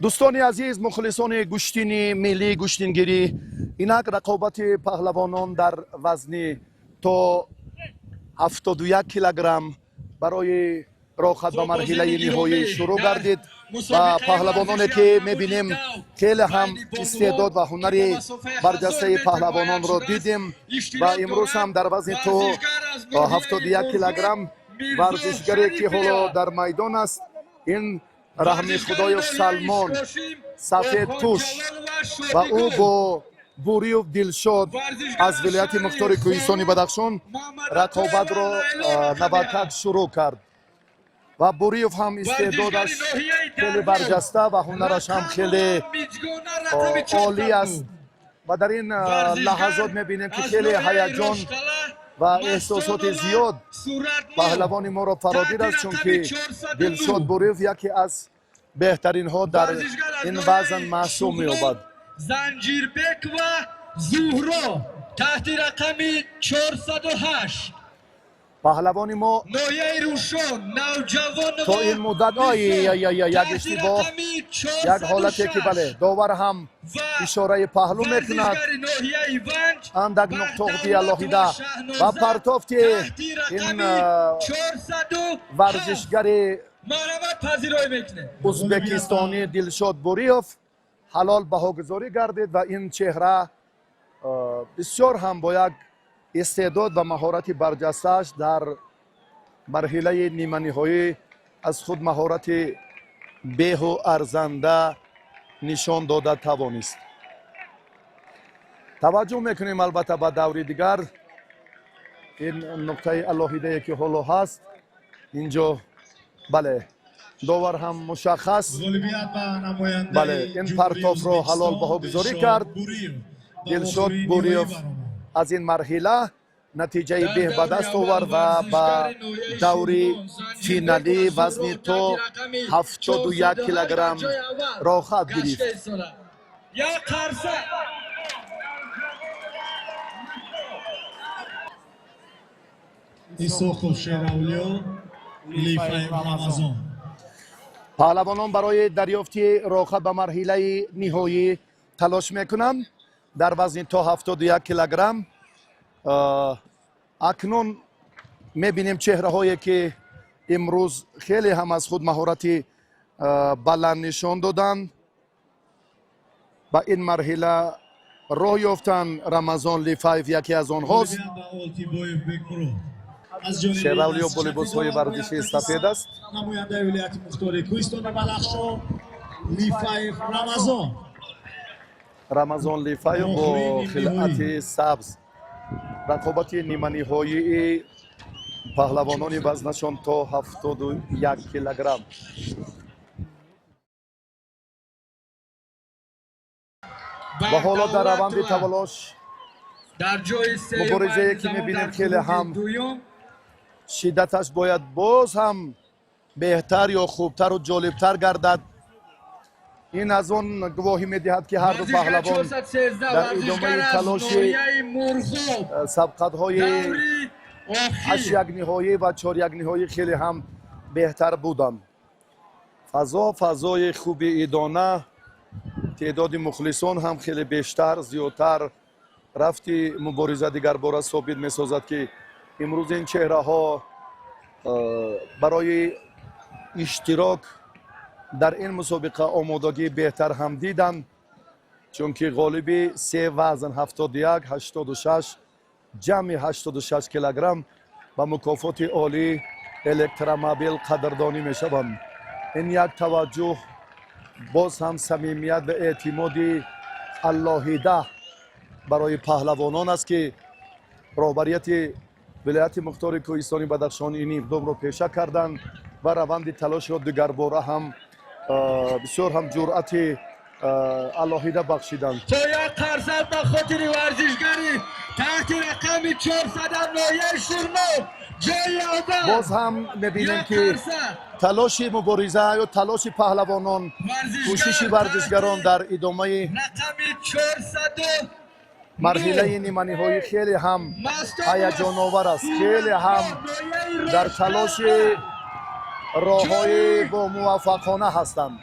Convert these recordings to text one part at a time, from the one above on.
Дӯстони азиз, мухлисони гӯштини миллӣ, гӯштингирӣ, инак рақобати паҳлавонон дар вазни то 71 килограмм барои роҳхат ба марҳилаи ниҳоӣ шурӯъ гардид ва паҳлавононе, ки мебинем, хеле ҳам истеъдод ва ҳунари барҷастаи паҳлавононро дидем. Ва имрӯз ҳам дар вазни то 71 килограмм варзишгаре, ки ҳоло дар майдон аст, ин Раҳми Худоев Салмон, сафедпӯш, ва ӯ бо Буриев Дилшод аз вилояти мухтори Кӯҳистони Бадахшон рақобатро навакак шурӯъ кард. Ва Буриев ҳам истеъдодаш хеле барҷаста ва ҳунараш ҳам хеле олӣ аст. Ва дар ин лаҳазот мебинем, ки хеле ҳаяҷон ва эҳсосоти зиёд паҳлавони моро фарогир аст, чунки Дилшод Буриев яке аз беҳтаринҳо дар ин вазн маҳсуб меёбад. Занҷирбекова Зуҳро таҳти рақами 408. Паҳлавони мо ноҳияи Рӯшон Навҷавон. То ин муддат як иштибоҳ, як ҳолате, ки, бале, довар ҳам ишораи паҳлӯ мекунад, андак нуқтофти алоҳида ва партофти ин варзишгари узбекистонӣ Дилшод Буриёв ҳалол баҳогузорӣ гардид. Ва ин чеҳра бисёр ҳам бо як истеъдод ва маҳорати барҷастааш дар марҳилаи ниманиҳоӣ аз худ маҳорати беҳу арзанда нишон дода тавонист. Таваҷҷӯҳ мекунем, албатта, ба даври дигар. Ин нуқтаи алоҳидае, ки ҳоло ҳаст инҷо, бале, довар ҳам мушаххас, бале, ин партофро ҳалол баҳогузорӣ кард. Дилшод Буриёв аз ин марҳила натиҷаи беҳ ба даст овард ва ба даври финалӣ вазни то 71 килограмм роҳхат гирифт. Як қарса. Исоқов Шеравлиё, Лифаев Рамазон. Паҳлавонон барои дарёфти роҳхат ба марҳилаи ниҳоӣ талош мекунанд дар вазни то 71 килограмм. Акнун мебинем чеҳраҳое, ки имрӯз хеле ҳам аз худ маҳорати баланд нишон доданд, ба ин марҳила роҳ ёфтанд. Рамазон Лифаев яке аз онҳост. Шеравлиё бо либосҳои варзишии сафед аст. Намояндаи вилояти мухтори Кӯҳистони Бадахшон Лифаев Рамазон. Рамазон Лифаев бо хилъати сабз. Рақобати ниманиҳоии паҳлавонони вазнашон то 71 килограмм. Ва ҳоло дар раванди таваллош дар ҷои сеюм, муборизае, ки айни замон мебинем, дар хеле гурӯҳи ҳам дуюм. шиддаташ бояд боз ҳам беҳтар ё хубтару ҷолибтар гардад. Ин аз он гувоҳӣ медиҳад, ки ҳарду Варзишгар паҳлавон 413, дар идомаи варзишгар аз талоши ноҳияи Мурғоб, сабқатҳои даври охир. ҳашякниҳоӣ ва чорякниҳоӣ хеле ҳам беҳтар буданд. Фазо фазои хуби идона, теъдоди мухлисон ҳам хеле бештар, зиёдтар. Рафти мубориза дигарбора собит месозад, ки имрӯз ин чеҳраҳо барои иштирок дар ин мусобиқа омодагии беҳтар ҳам диданд, чунки ғолиби се вазн, 71, 86, ҷамъи 86 килограмм, ба мукофоти олӣ электромобил қадрдонӣ мешаванд. Ин як таваҷҷӯҳ, боз ҳам самимият ва эътимоди алоҳида барои паҳлавонон аст, ки роҳбарияти вилояти мухтори Кӯҳистони Бадахшон ин иқдомро пеша карданд ва раванди талошро дигарбора ҳам бисёр ҳам ҷуръати алоҳида бахшиданд. То як қарсак ба хотири варзишгари таҳти рақами 400, ноҳияи Шурноб, ҷои аввал. Боз ҳам мебинем, Як ки қарсак. талоши мубориза ё талоши паҳлавонон, кӯшиши варзишгарон дар идомаи Рақами 400 марҳилаи ниманиҳоӣ хеле ҳам ҳаяҷоновар аст, хеле ҳам дар талоши роҳҳои бомуваффақона ҳастанд.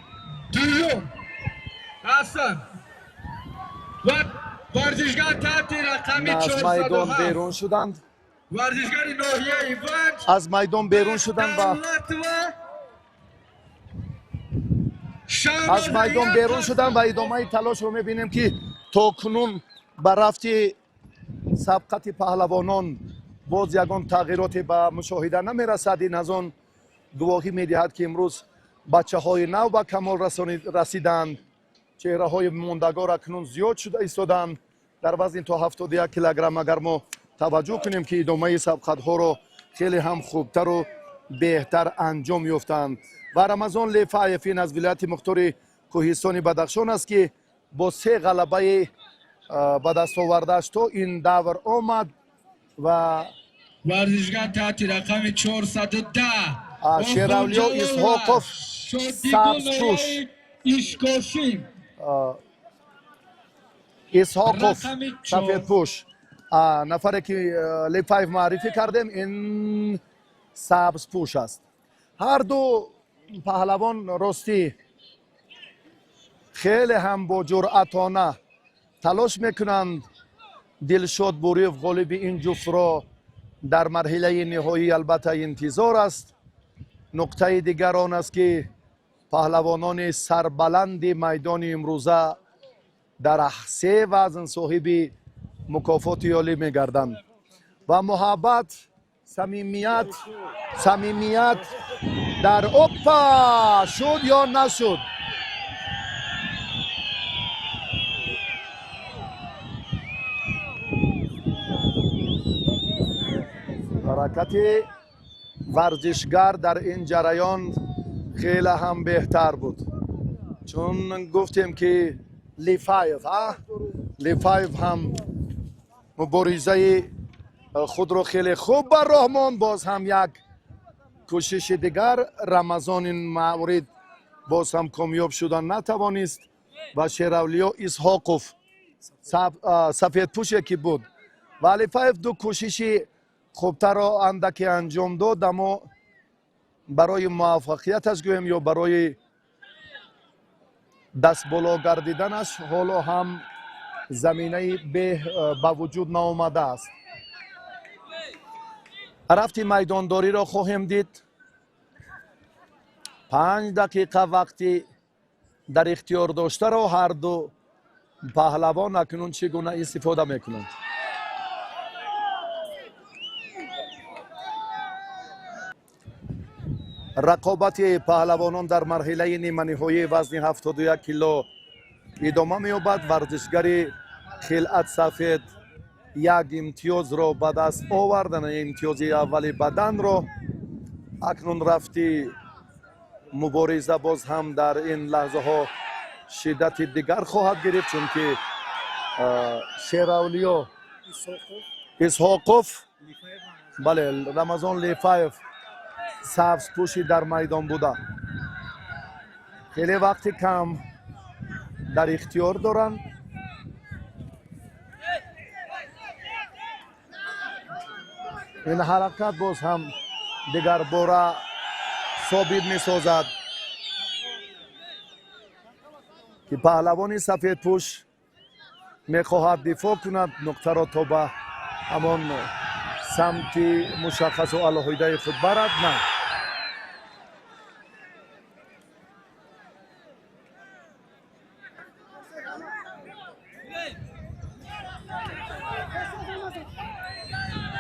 Дуюм. Аҳсан. Ва варзишгар таҳти рақами Аз майдон 407 берун шуданд. Варзишгари ноҳияи Ванҷ Аз майдон берун шуданд ва Давлатова аз майдон берун шуданд ва идомаи талошро мебинем, ки то кунун ба рафти сабқати паҳлавонон боз ягон тағйироте ба мушоҳида намерасад. Ин аз он гувоҳӣ медиҳад, ки имрӯз бачаҳои нав ба камол расиданд, чеҳраҳои мондагор акнун зиёд шуда истоданд. Дар вазни то 71 килограмм агар мо таваҷҷӯҳ кунем, ки идомаи сабқатҳоро хеле ҳам хубтару беҳтар анҷом ёфтанд. Ва Рамазон Лефаев, ин аз вилояти мухтори Кӯҳистони Бадахшон аст, ки бо се ғалабаи ба даст овардааш то ин давр омад ва Варзишгар таҳти рақами 410 Шеравлиё Исҳоқов, сабзпӯш. Ишкошим. Исҳоқов Рақами чор. сафедпӯш. Нафаре ки Лефаев муаррифӣ кардем, ин сабзпӯш аст. Ҳарду паҳлавон ростӣ хеле ҳам бо ҷуръатона талош мекунанд. Дилшод Буриев ғолиби ин ҷуфтро дар марҳилаи ниҳоӣ албатта интизор аст. Нуқтаи дигар он аст, ки паҳлавонони сарбаланди майдони имрӯза дар се вазн соҳиби мукофоти олӣ мегарданд ва муҳаббат, самимият дар опа шуд ё нашуд. Ҳаракати варзишгар дар ин ҷараён хеле ҳам беҳтар буд, чун гуфтем, ки Лифаев Лифаев ҳам муборизаи худро хеле хуб ба роҳ монд. Боз ҳам як кӯшиши дигар, Рамазон ин маврид боз ҳам комёб шуда натавонист ва Шеравлиё Исҳоқов сафедпӯше ки буд ва Лифаев ду кӯшиши хубтарро андаке анҷом дод, аммо барои муваффақияташ гӯем ё барои дастболо гардиданаш ҳоло ҳам заминаи беҳ ба вуҷуд наомадааст. Рафти майдондориро хоҳем дид. 5 дақиқа вақти дар ихтиёр доштаро ҳарду паҳлавон акнун чӣ гуна истифода мекунанд. Рақобати паҳлавонон дар марҳилаи ниманиҳоии вазни 71 кило идома меёбад. Варзишгари хилъат сафед як имтиёзро ба даст овард, имтиёзи аввали баданро. Акнун рафти мубориза боз ҳам дар ин лаҳзаҳо шиддати дигар хоҳад гирифт, чунки Шеравлиё Исҳоқов, бале, Рамазон Лефаев сабзпӯши дар майдон буда хеле вақти кам дар ихтиёр доранд. Ин ҳаракат боз ҳам дигарбора собит месозад, ки паҳлавони сафедпӯш мехоҳад дифоъ кунад нуқтаро то ба ҳамон самти мушаххасу алоҳидаи худ барад. На,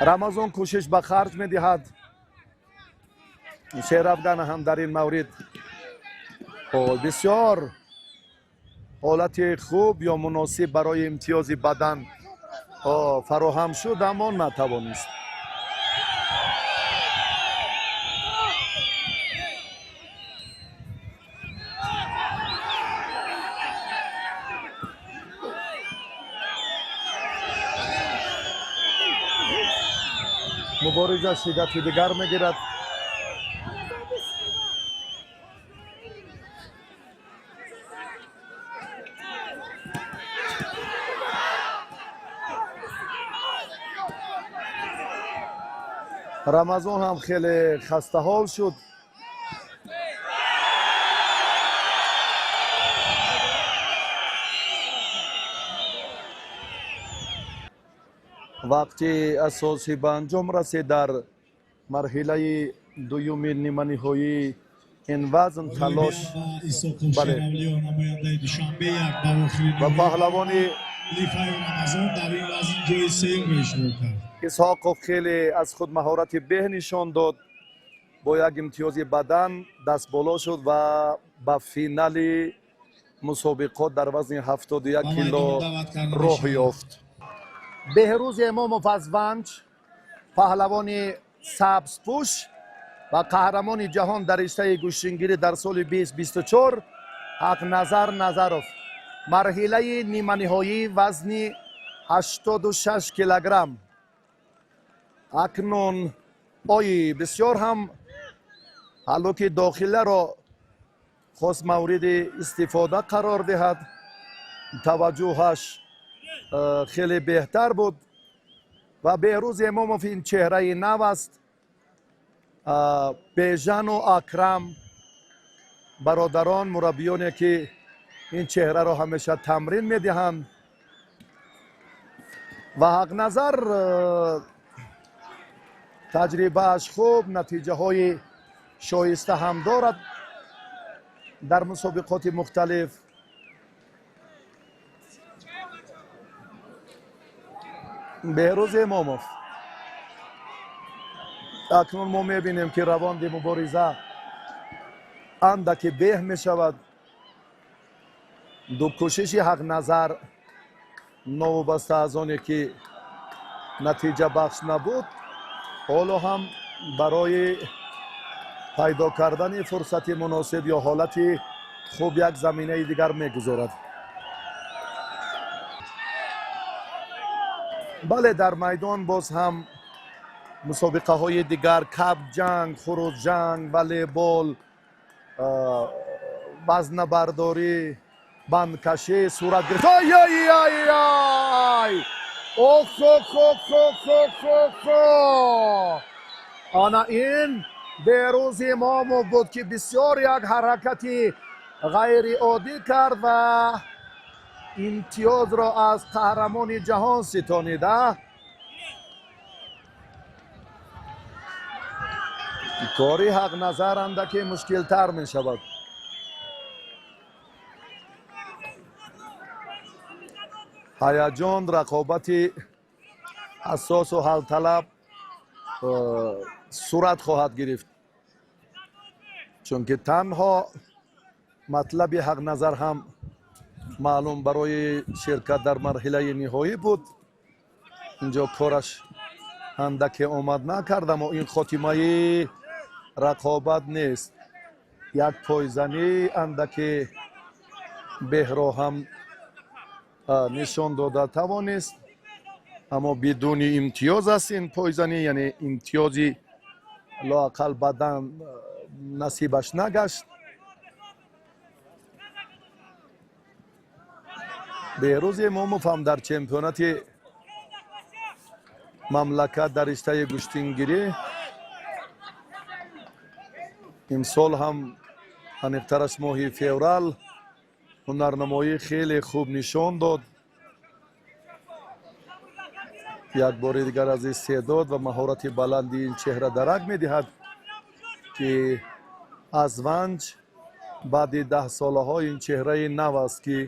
Рамазон кӯшиш ба харҷ медиҳад. Шерафган ҳам дар ин маврид бисёр ҳолати хуб ё муносиб барои имтиёзи бадан фароҳам шуд, аммо натавонист. Мубориза шиддати дигар мегирад. Рамазон ҳам хеле хастаҳол шуд. Вақти асосӣ ба анҷом расид. Дар марҳилаи дуюми ниманиҳоии ин вазн талош Исоқов Бале. Шеравлиё, намояндаи Душанбе, як ба охири ва паҳлавони Лифаев Рамазон дар ин вазн ҷои сеюмро ишғол кард. Исҳоқов хеле аз худ маҳорати беҳ нишон дод, бо як имтиёзи бадан даст боло шуд ва ба финали мусобиқот дар вазни 71 Ба кило майдон даъват карда роҳ мешавад. ёфт. Беҳрӯз Эмомов аз Ванҷ, паҳлавони сабзпӯш ва қаҳрамони ҷаҳон дар риштаи гӯштингирӣ дар соли 2024, Ҳақназар Назаров, марҳилаи ниманиҳоии вазни 86 килограмм. Акнун ои бисёр ҳам ҳаллуки дохиларо хост мавриди истифода қарор диҳад, таваҷҷӯҳаш хеле беҳтар буд. Ва Беҳрӯз Эмомов ин чеҳраи нав аст. Бежану Акрам, бародарон, мураббиёне ки ин чеҳраро ҳамеша тамрин медиҳанд. Ва Ҳақназар таҷрибааш хуб, натиҷаҳои шоиста ҳам дорад дар мусобиқоти мухталиф. Беҳрӯз Эмомов, акнун мо мебинем, ки раванди мубориза андаке беҳ мешавад. Ду кӯшиши Ҳақназар, новобаста аз оне ки натиҷабахш набуд, ҳоло ҳам барои пайдо кардани фурсати муносиб ё ҳолати хуб як заминаи дигар мегузорад. Бале, дар майдон боз ҳам мусобиқаҳои дигар: кабҷанг, хурӯзҷанг, волейбол, вазнабардорӣ, бандкашӣ сурат гирифт. Ай-ай-ай-ай! Ох-ох-ох-ох-ох-ох! Ана ин Беҳрӯз Имомов буд, ки бисёр як ҳаракати ғайриоддӣ кард ва имтиёзро аз қаҳрамони ҷаҳон ситонида. Кори Ҳақназар андаке мушкилтар мешавад. Ҳаяҷон, рақобати ҳассосу ҳалталаб сурат хоҳад гирифт, чунки танҳо матлаби Ҳақназар ҳам маълум барои ширкат дар марҳилаи ниҳоӣ буд. Инҷо кораш андаке омад накард, аммо ин хотимаи рақобат нест. Як пойзанӣ андаке беҳро ҳам нишон дода тавонист, аммо бидуни имтиёз аст ин пойзанӣ, яъне имтиёзи лоақал бадан насибаш нагашт. Беҳрӯз Имомов ҳам дар чемпионати мамлакат дар риштаи гӯштингирӣ имсол ҳам, аниқтараш моҳи феврал, ҳунарнамоӣ хеле хуб нишон дод. Як бори дигар аз истеъдод ва маҳорати баланди ин чеҳра дарак медиҳад, ки аз Ванҷ баъди даҳсолаҳо ин чеҳраи нав аст, ки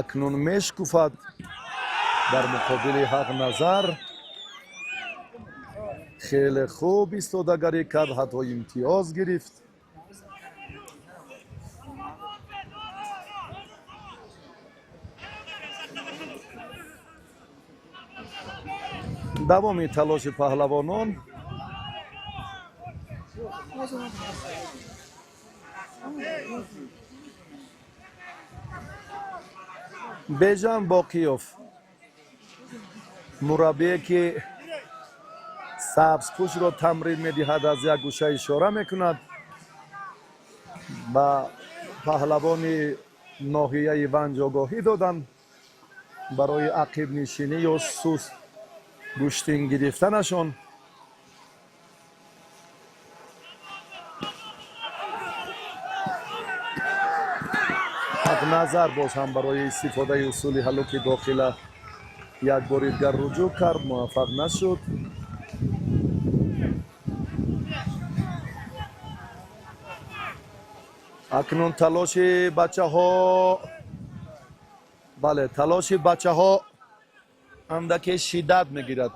акнун мешкуфад. Дар муқобили Ҳақназар хеле хуб истодагарӣ кард, ҳатто имтиёз гирифт. Давоми талоши паҳлавонон. Бежан Боқиёв, мураббие ки сабзпӯшро тамрин медиҳад, аз як гӯша ишора мекунад ба паҳлавони ноҳияи Ванҷ, огоҳӣ доданд барои ақибнишинӣ ё суст гӯштин гирифтанашон. Ҳақназар боз ҳам барои истифодаи усули ҳаллуки дохила Як бори дигар руҷӯъ кард, муваффақ нашуд. Акнун талоши бачаҳо, бале, талоши бачаҳо андаке шиддат мегирад.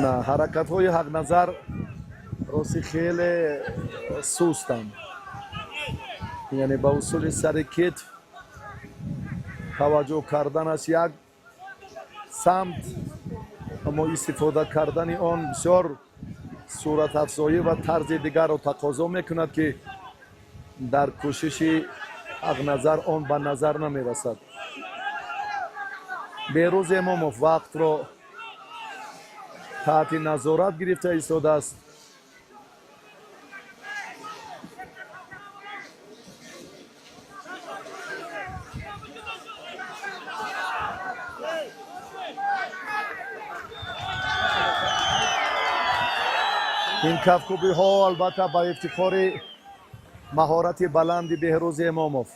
На, ҳаракатҳои Ҳақназар рости хеле сустанд, яъне ба усули сари китф таваҷҷӯҳ карданаш як самт, аммо истифода кардани он бисёр суратафзоӣ ва тарзи дигарро тақозо мекунад, ки дар кӯшиши Ҳақназар он ба назар намерасад. Беҳрӯз Эмомов вақтро таҳти назорат гирифта истодааст. Ин кафкӯбиҳо албатта ба ифтихори маҳорати баланди Беҳрӯз Эмомов,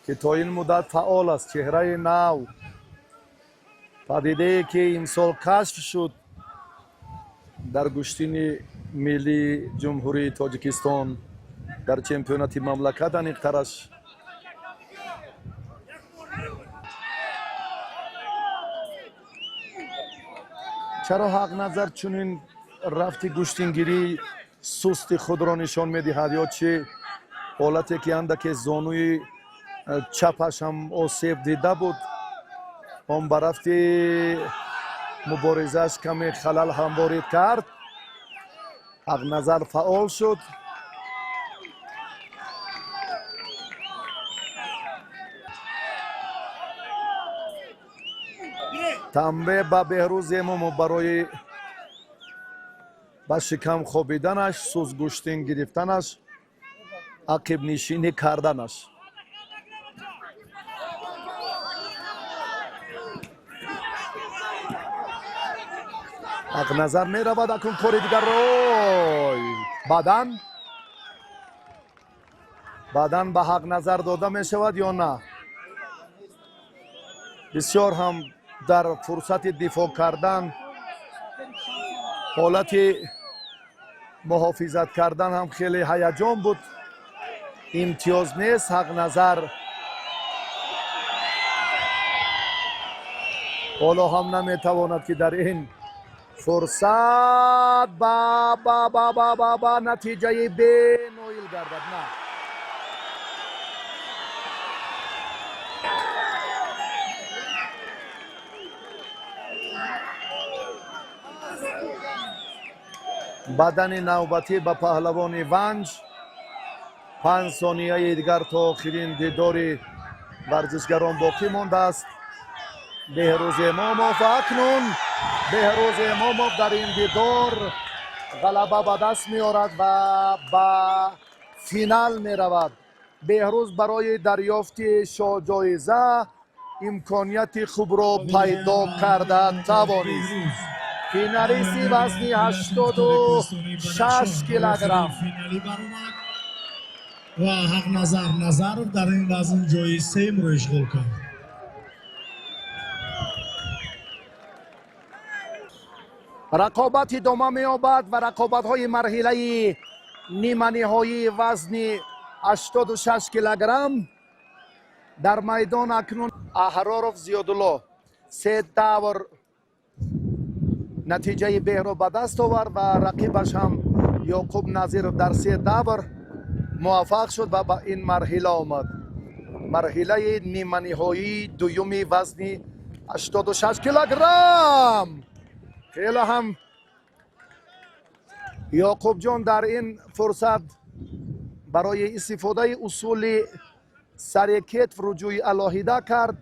ки то ин муддат фаъол аст, чеҳраи нав, падидае ки имсол кашф шуд дар гӯштини миллии Ҷумҳурии Тоҷикистон, дар чемпионати мамлакат аниқтараш. Чаро Ҳақназар чунин рафти гӯштингирӣ сусти худро нишон медиҳад ё чӣ ҳолате ки андаке зонуи чапаш ҳам осеб дида буд, он ба рафти муборизааш каме халал ҳам ворид кард. Ҳақназар фаъол шуд. Танбеҳ ба Беҳрӯз Эмомов барои ба шикам хобиданаш, сустгӯштин гирифтанаш, ақибнишинӣ карданаш. Ҳақназар меравад акун кори дигаррой. Баъдан ба Ҳақназар дода мешавад ё на? Бисёр ҳам дар фурсати дифоъ кардан, ҳолати муҳофизат кардан ҳам хеле ҳаяҷон буд. Имтиёз нест. Ҳақназар ҳоло ҳам наметавонад, ки дар ин фурсат ба натиҷаи бе ноил гардад. На, бадани навбатӣ ба паҳлавони Ванҷ. 5 сонияи дигар то охирин дидори варзишгарон боқӣ мондааст. Беҳрӯз Эмомов ва акнун Беҳрӯз Эмомов дар ин дидор ғалаба ба даст меорад ва ба финал меравад. Беҳрӯз барои дарёфти шоҳҷоиза имконияти хубро пайдо карда тавонист. Финалисти вазни 86 килограмм. Финалӣ баромад ва Ҳақназар Назаров дар ин вазн ҷои сеюмро ишғол кард. Рақобат идома меёбад ва рақобатҳои марҳилаи ниманиҳоии вазни 86 килограмм. Дар майдон акнун Аҳроров Зиёдулло се давр натиҷаи беҳро ба даст овард ва рақибаш ҳам Ёқуб Назиров дар се давр муваффақ шуд ва ба ин марҳила омад, марҳилаи ниманиҳоии дуюми вазни 86 килограмм. Хеле ҳам Ёқубҷон дар ин фурсат барои истифодаи усули сари кетф руҷӯи алоҳида кард.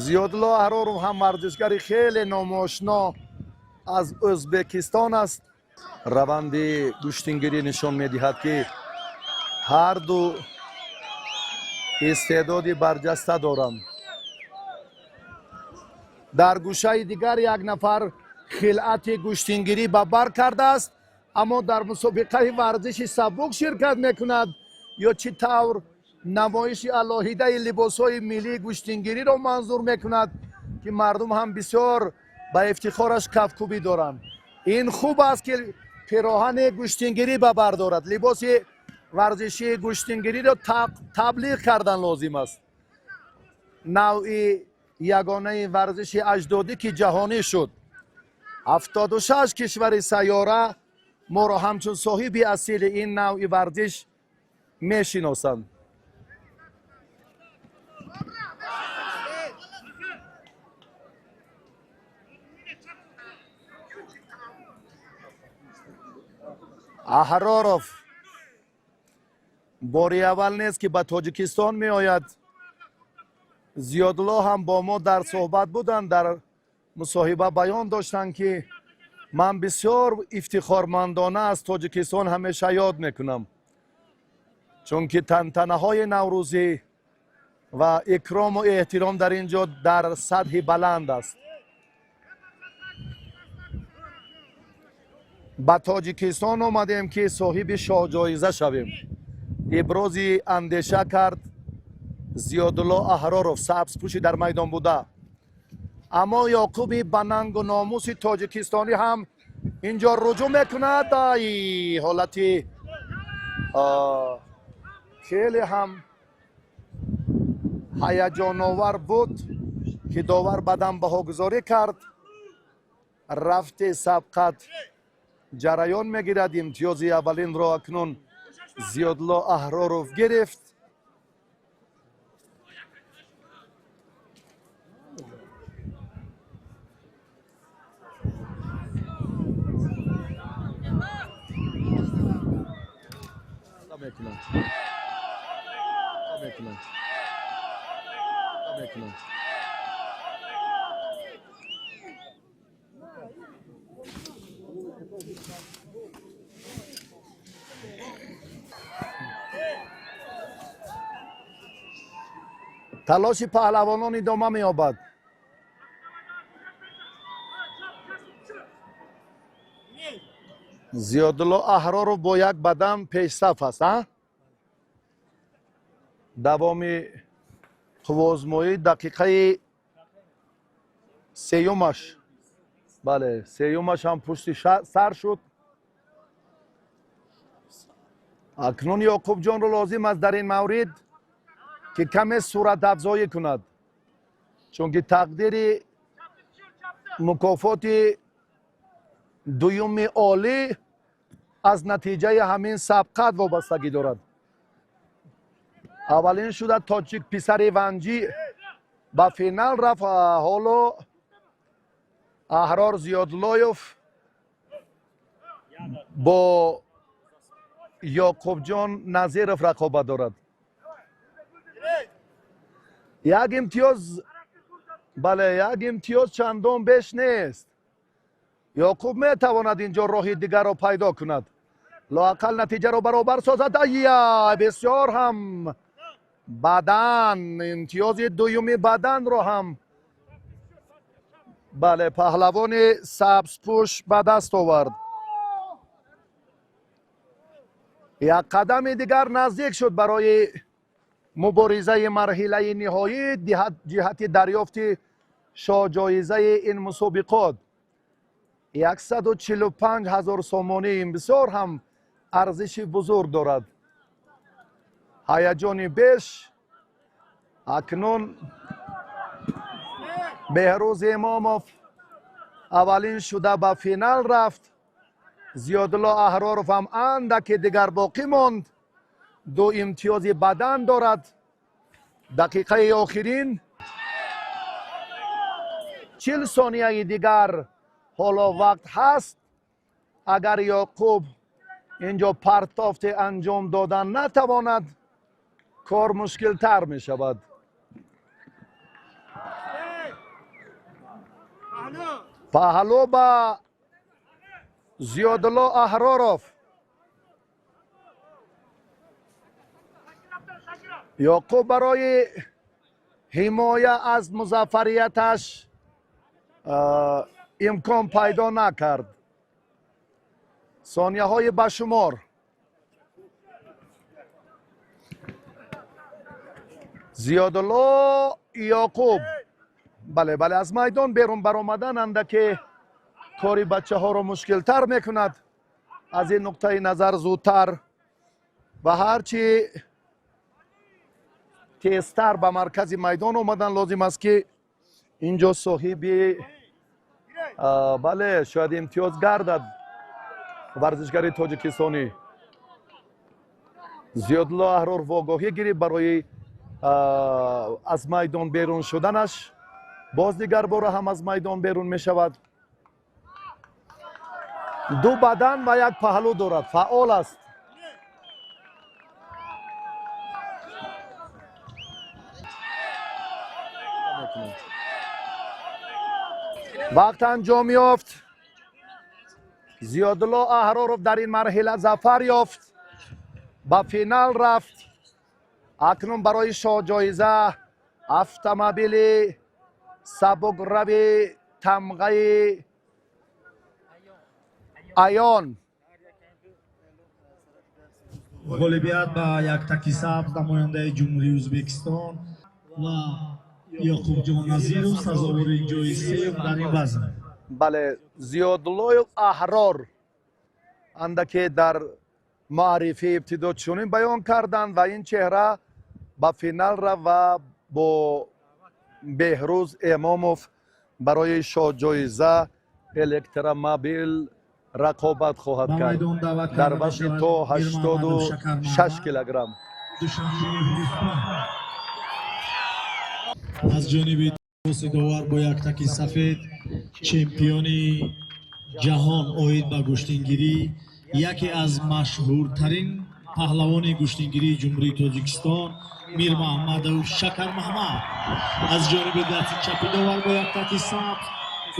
Зиёдулло Аҳроров ҳам варзишгари хеле номошно аз Ӯзбекистон аст. Раванди гӯштингирӣ нишон медиҳад, ки ҳарду истеъдоди барҷаста доранд. Дар гӯшаи дигар як нафар хилъати гӯштингирӣ ба бар кардааст. Аммо дар мусобиқаи варзиши сабук ширкат мекунад ё чӣ тавр намоиши алоҳидаи либосҳои миллии гӯштингириро манзур мекунад, ки мардум ҳам бисёр ба ифтихораш кафкӯбӣ доранд. Ин хуб аст, ки пироҳани гӯштингирӣ ба бар дорад. Либоси варзишии гӯштингириро таблиғ кардан лозим аст, навъи ягонаи варзиши аҷдодӣ, ки ҷаҳонӣ шуд. 76 кишвари сайёра моро ҳамчун соҳиби асили ин навъи варзиш мешиносанд. Аҳроров бори аввал нест, ки ба Тоҷикистон меояд. Зиёдулло ҳам бо мо дар суҳбат буданд, дар мусоҳиба баён доштанд, ки ман бисёр ифтихормандона аз Тоҷикистон ҳамеша ёд мекунам, чунки тантанаҳои наврӯзӣ ва икрому эҳтиром дар ин ҷо дар сатҳи баланд аст. Ба Тоҷикистон омадем, ки соҳиби шоҳҷоиза шавем, ибрози андеша кард Зиёдулло Аҳроров, сабзпӯши дар майдон буда. Аммо Ёқуби ба нангу номуси тоҷикистонӣ ҳам инҷо руҷӯъ мекунад. Ай, ҳолати хеле ҳам ҳаяҷоновар буд, ки довар баъдан баҳогузорӣ кард. Рафти сабқат ҷараён мегирад. Имтиёзи аввалинро акнун Зиёдулло Аҳроров гирифт. Мекунад, мекунад, мекунад. Талоши паҳлавонон идома меёбад. Зиёдулло Аҳроров бо як бадан пешсаф аст. А давоми қувваозмоӣ, дақиқаи сеюмаш, бале, сеюмаш ҳам пушти сар шуд. Акнун Ёқубҷонро лозим аст дар ин маврид, ки каме суратафзоӣ кунад, чунки тақдири мукофоти дуюми олӣ аз натиҷаи ҳамин сабқат вобастагӣ дорад. Аввалин шуда тоҷик писари Ванҷӣ ба финал рафт. Ҳоло Аҳрор Зиёдлоев бо Ёқубҷон Назиров рақобат дорад. Як имтиёз, бале, як имтиёз чандон беш нест. Ёқуб метавонад инҷо роҳи дигарро пайдо кунад, лоақал натиҷаро баробар созад. Ая, бисёр ҳам бадан, имтиёзи дуюми баданро ҳам, бале, паҳлавони сабзпӯш ба даст овард. Як қадами дигар наздик шуд барои муборизаи марҳилаи ниҳоӣ ҷиҳати дарёфти шоҳҷоизаи ин мусобиқот, 145 ҳазор сомонӣ. Ин бисёр ҳам арзиши бузург дорад. Ҳаяҷони беш. Акнун Беҳрӯз Имомов аввалин шуда ба финал рафт. Зиёдулло Аҳроров ҳам андаке дигар боқӣ монд, ду имтиёзи бадан дорад. Дақиқаи охирин, 40 сонияи дигар ҳоло вақт ҳаст. Агар Ёқуб инҷо партофте анҷом додан натавонад, кор мушкилтар мешавад. Паҳлӯ ба Зиёдулло Аҳроров. Ёқуб барои ҳимоя аз музаффарияташ имкон пайдо накард. Сонияҳои башумор. Зиёдулло Ёқуб, бале, бале, аз майдон берун баромадан андаке кори бачаҳоро мушкилтар мекунад. Аз ин нуқтаи назар зудтар ва ҳарчи тезтар ба маркази майдон омадан лозим аст, ки инҷо соҳиби, бале, шояд имтиёз гардад варзишгари тоҷикистонӣ. Зиёдулло Аҳрор вогоҳӣ гирифт барои аз майдон берун шуданаш. Боз дигар бора ҳам аз майдон берун мешавад. Ду бадан ва як паҳлӯ дорад, фаъол аст. Вақт анҷом ёфт. Зиёдулло Аҳроров дар ин марҳила зафар ёфт, ба финал рафт. Акнун барои шоҳҷоиза автомобили сабукрави тамғаи Аён. Ғолибият ба яктаки сабз намояндаи Ҷумҳурии Ӯзбекистон ва Ёқубҷон Назиров сазовори ҷои сеюм дар ин вазн. Бале, Зиёдуллоев Аҳрор андаке дар муаррифии ибтидо чунин баён карданд ва ин чеҳра ба финал рафт ва бо Беҳрӯз Эмомов барои шоҳҷоиза электромобил рақобат хоҳад Ба кард майдон даъват дар карда вазни мешавад то Мирмаҳмадов 86 Шакармаҳмад, килограмм. Душанбеев Рустам. Аз ҷониби тоси довар бо яктаки сафед чемпиони ҷаҳон оид ба гӯштингирӣ, яке аз машҳуртарин паҳлавони гӯштингирии Ҷумҳурии Тоҷикистон Мирмаҳмадов Шакармаҳмад. Аз ҷониби дасти чапи довар бо яктаки сабз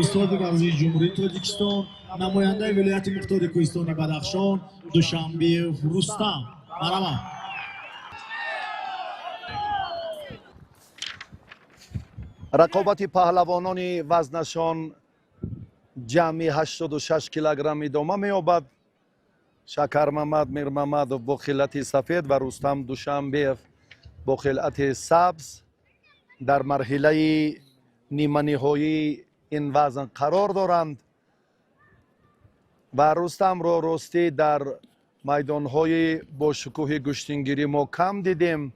устоди варзиши Ҷумҳурии Тоҷикистон, намояндаи вилояти мухтори кӯҳистони Бадахшон Душанбеев Рустам. Марҳамат. Рақобати паҳлавонони вазнашон ҷамъи 86 килограмм идома меёбад. Шакармамад Мирмамадов бо хилати сафед ва Рустам Душанбеев бо хилати сабз дар марҳилаи ниманиҳоии ин вазн қарор доранд ва Рустамро ростӣ дар майдонҳои бошукӯҳи гӯштингирӣ мо кам дидем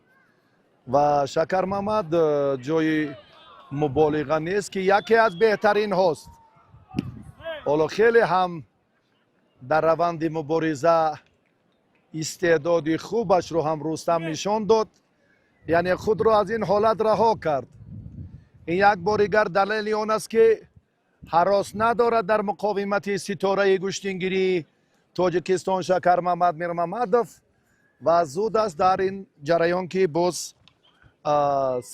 ва Шакармамад ҷои муболиға нест, ки яке аз беҳтаринҳост. Ҳоло хеле ҳам дар раванди мубориза истеъдоди хубашро ҳам Рустам нишон дод, яъне худро аз ин ҳолат раҳо кард. Ин як боригар далели он аст, ки ҳарос надорад дар муқовимати ситораи гӯштингирии Тоҷикистон Шакармамад Мирмамадов ва зуд аст дар ин ҷараён, ки боз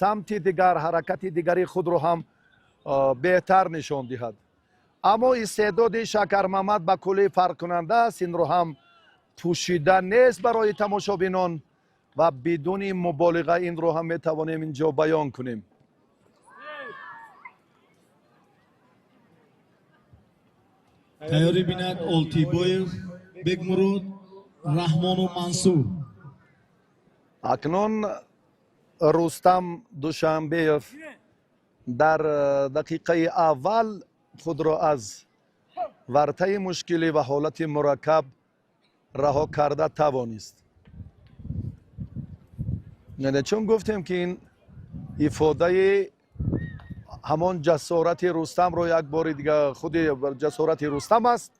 самти дигар, ҳаракати дигари худро ҳам беҳтар нишон диҳад. Аммо истеъдоди Шакармамад ба куллӣ фарқкунанда аст, инро ҳам пӯшида нест барои тамошобинон ва бидуни муболиға инро ҳам метавонем инҷо баён кунем. Тайёрӣ бинад Олтибоев Бекмурод, Раҳмону Мансур. Акнун Рустам Душанбеев дар дақиқаи аввал худро аз вартаи мушкилӣ ва ҳолати мураккаб раҳо карда тавонист. Яъне чун гуфтем, ки ин ифодаи ҳамон ҷасорати Рустамро як бори дигар худи ҷасорати Рустам аст.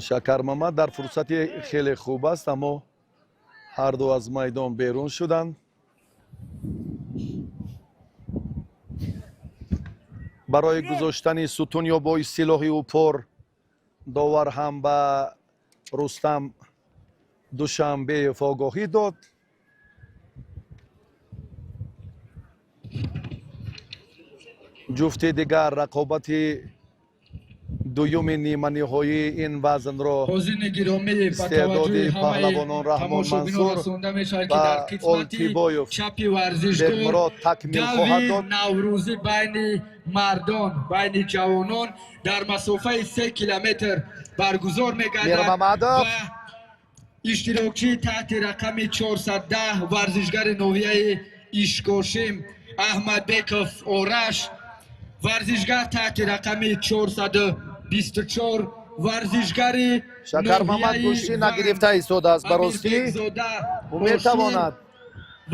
Шакармамад дар фурсати хеле хуб аст, аммо ҳарду аз майдон берун шуданд. Барои гузоштани сутун ё бо истилоҳи упор довар ҳам ба Рустам Душанбеев огоҳӣ дод. Ҷуфти дигар рақобати Дуюми ниманиҳоии ин вазнро Ҳозирини гиромӣ, ба истеъдоди таваҷҷӯҳи ҳамаи паҳлавонон Раҳмон тамошобинон Мансур расонда мешавад, ки ва дар қисмати Олтибоев чапи варзишгоҳ Бекмурод такмил хоҳад дави дод. наврӯзӣ байни мардон, байни ҷавонон дар масофаи 3 километр баргузор мегардад Мирмамадов. ва иштирокчии таҳти рақами 410, варзишгари ноҳияи Ишкошим Аҳмадбеков Ораш, варзишгар таҳти рақами 424, варзишгари Шакармамад ноҳияи гӯштӣ Ван нагирифта истодааст. Ба ростӣ, Амирбекзода ӯ Ошур, метавонад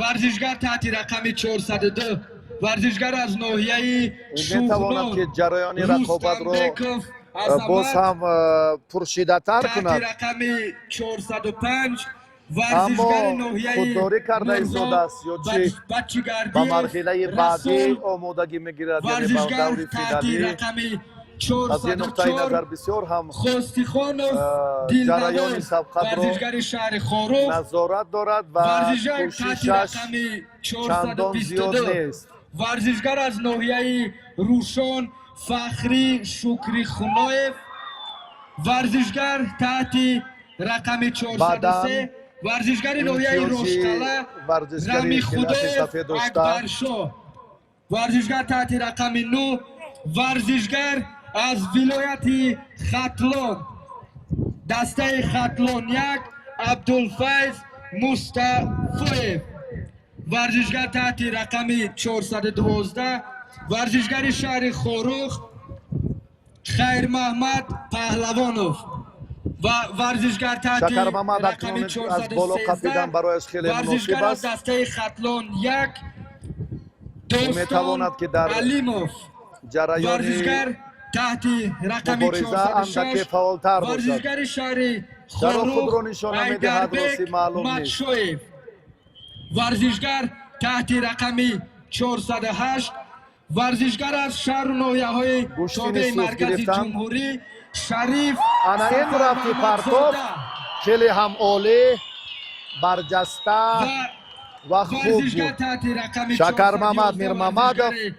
варзишгар таҳти рақами 402, варзишгар аз ноҳияи ӯ метавонад, Шуғнон ки ҷараёни рақобатро Рустамбеков боз Азамат, ҳам пуршиддаттар таҳти кунад, рақами 405, аммо варзишгари ноҳияи худдорӣ карда Нурзод истодааст ё чӣ, ба Бачигардиев марҳилаи баъдӣ Расул, омодагӣ мегирад, яъне ба варзишгар даври таҳти финалӣ. рақами Аз ин нуқтаи 404 назар бисёр ҳам Хостихонов ҷараёни Дилнавоз, сабқатро варзишгари шаҳри Хоруғ, назорат дорад ва варзишгар таҳти кӯшишаш рақами чандон зиёд 422, нест. варзишгар аз ноҳияи Рӯшон Фахрӣ Шукрихуноев, варзишгар таҳти рақами 403, Баъдан варзишгари ноҳияи имтиёзи Рошқала варзишгари хилати Рамихудоев сафед дошта Акбаршоҳ, варзишгар таҳти рақами 9, варзишгар аз вилояти Хатлон, дастаи Хатлон 1, Абдулфайз Мустафоев, варзишгар таҳти рақами 412, варзишгари шаҳри Хоруғ Хайрмаҳмад Паҳлавонов ва варзишгар таҳти Шакармамад рақами акнун аз боло қапидан 413, барояш хеле муносиб варзишгар аз аст. дастаи Хатлон 1 Достон Метавонад, ки дар Алимов, ҷараёни варзишгар таҳти рақами мубориза андаке 406, фаъолтар бошад. варзишгари шаҳри Чаро Хоруғ худро нишона медиҳад, Айдарбек ростӣ маълум нест. Матшоев, варзишгар таҳти рақами 408, варзишгар аз шаҳру ноҳияҳои Гӯштини тобеи сурх маркази гирифтан. ҷумҳурӣ Шариф Ана ин рафти партоф Сафармаҳмадзода хеле ҳам олӣ, барҷаста ва ва хуб варзишгар буд. таҳти рақами Шакармамад 411, Мирмамадов варзишгари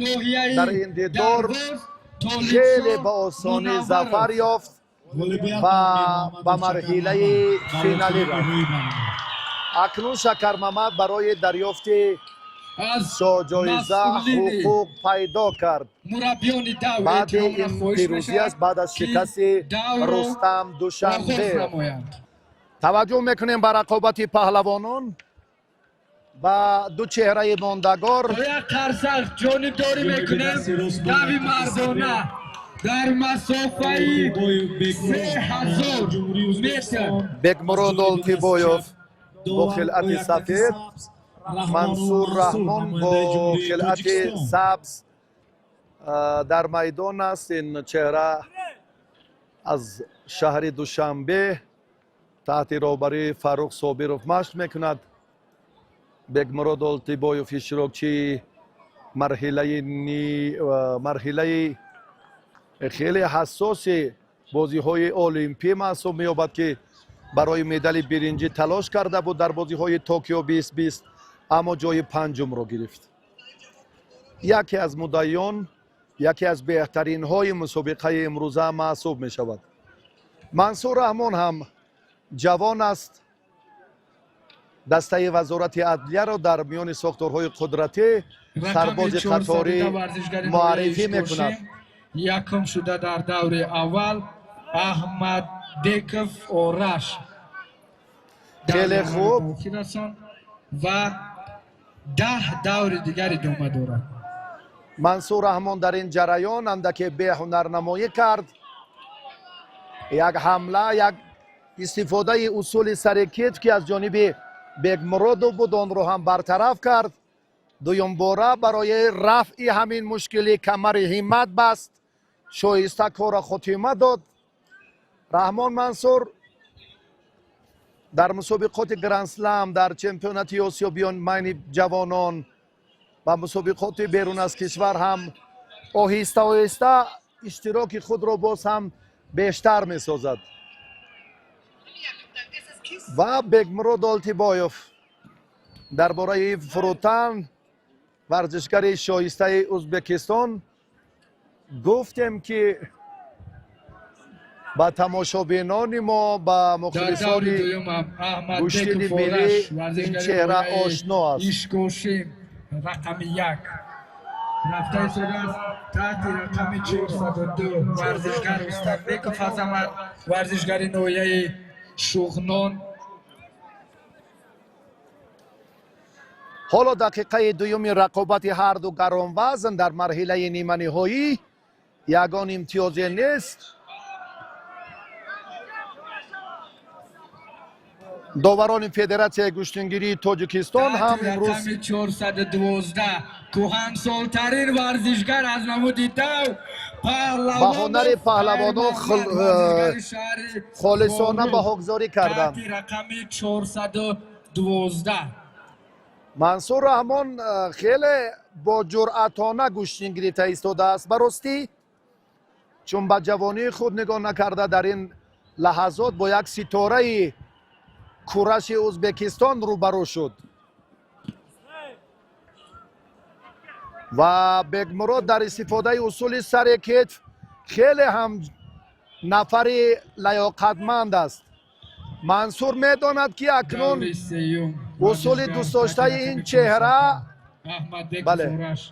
ноҳияи дар ин дидор Дарвоз Толибшо хеле ба осонӣ Мунавваров. зафар ёфт Ғолибият ва ба ба Мирмамаду марҳилаи Шакармамад. финалӣ Ба рафт. ниҳоӣ баромад. Акнун Шакармамад барои дарёфти Аз ҷоиза масъулини ҳуқуқ пайдо кард. мураббиёни дав Баъди эҳтиромона ин хоҳиш пирӯзӣ аст, мешавад, баъд аз ки шикасти давро Рустам оғоз Душанбе. намоянд. Таваҷҷӯҳ мекунем ба рақобати паҳлавонон, ба ду чеҳраи мондагор. Бо як қарсак ҷонибдорӣ мекунем дави мардона дар масофаи Олтибоев Бекмурод, 3000 Ҷумҳурии метр. Ӯзбекистон. Бекмурод Олтибоев бо Довар хилъати бо як таки сафед, сабз, Раҳмону Мансур Раҳмон бо намояндаи Ҷумҳурии хилъати Тоҷикистон. сабз дар майдон аст. Ин чеҳра аз шаҳри Душанбе таҳти роҳбарии Фаррух Собиров машқ мекунад. Бекмурод Олтибоев иштирокчии марҳилаи хеле ҳассоси бозиҳои олимпӣ маҳсуб меёбад, ки барои медали биринҷӣ талош карда буд дар бозиҳои Токио 2020, аммо ҷои панҷумро гирифт. Яке аз муддаиён, яке аз беҳтаринҳои мусобиқаи имрӯза маҳсуб мешавад. Мансур Раҳмон ҳам ҷавон аст. Дастаи Вазорати адлияро дар миёни сохторҳои қудратӣ сарбози Рақами қаторӣ 410, варзишгари муаррифӣ ноҳияи мекунад. Ишкошим, якум шуда дар даври аввал Аҳмадбеков Ораш дар Хеле давраи хуб. ба охир расон ва 10 даври дигар идома дорад. Мансур Раҳмон дар ин ҷараён андаке беҳунарнамоӣ кард. Як ҳамла, як истифодаи усули сари китф, ки аз ҷониби Бекмуродов буд, онро ҳам бартараф кард. Дуюмбора барои рафъи ҳамин мушкили камари ҳиммат баст, шоиста корро хотима дод. Раҳмон Мансур дар мусобиқоти Грандслам, дар чемпионати Осиё байни ҷавонон ва мусобиқоти берун аз кишвар ҳам оҳиста оҳиста иштироки худро боз ҳам бештар месозад. Ва Бекмурод Олтибоев дар бораи фурӯтан, варзишгари шоистаи Ӯзбекистон, гуфтем, ки Ба тамошобинони мо, ба Дар даври мухлисони дуюм ҳам Аҳмадбеков гӯштини миллӣ Ораш, ин варзишгари чеҳра ноҳияи ошно аст. Ишкошим, рақами 1 рафта истодааст. Таҳти рақами 402 варзишгар Рустамбеков Азамат, варзишгари ноҳияи Шуғнон. Ҳоло дақиқаи дуюми рақобати ҳарду гаронвазн дар марҳилаи ниманиҳоӣ, ягон имтиёзе нест. Доварони Федератсияи гӯштингирии Тоҷикистон ҳам Таҳти имрӯз рақами 412 кӯҳансолтарин варзишгар аз намуди дав ба ҳунари паҳлавонон варзишгари шаҳри холисона Хоруғ, баҳогузорӣ карданд. таҳти рақами 412. Мансур Раҳмон хеле бо ҷуръатона гӯштин гирифта истодааст. Ба ростӣ, чун ба ҷавонии худ нигоҳ накарда, дар ин лаҳазот бо як ситораи кураши Ӯзбекистон рӯбарӯ шуд ва Бекмурод дар истифодаи усули сари кетф хеле ҳам нафари лаёқатманд аст. Мансур медонад, ки акнун Даври сеюм усули варзишгар дӯстдоштаи таҳти ин рақами чеҳра 405 Аҳмадбеков Бале. Ораш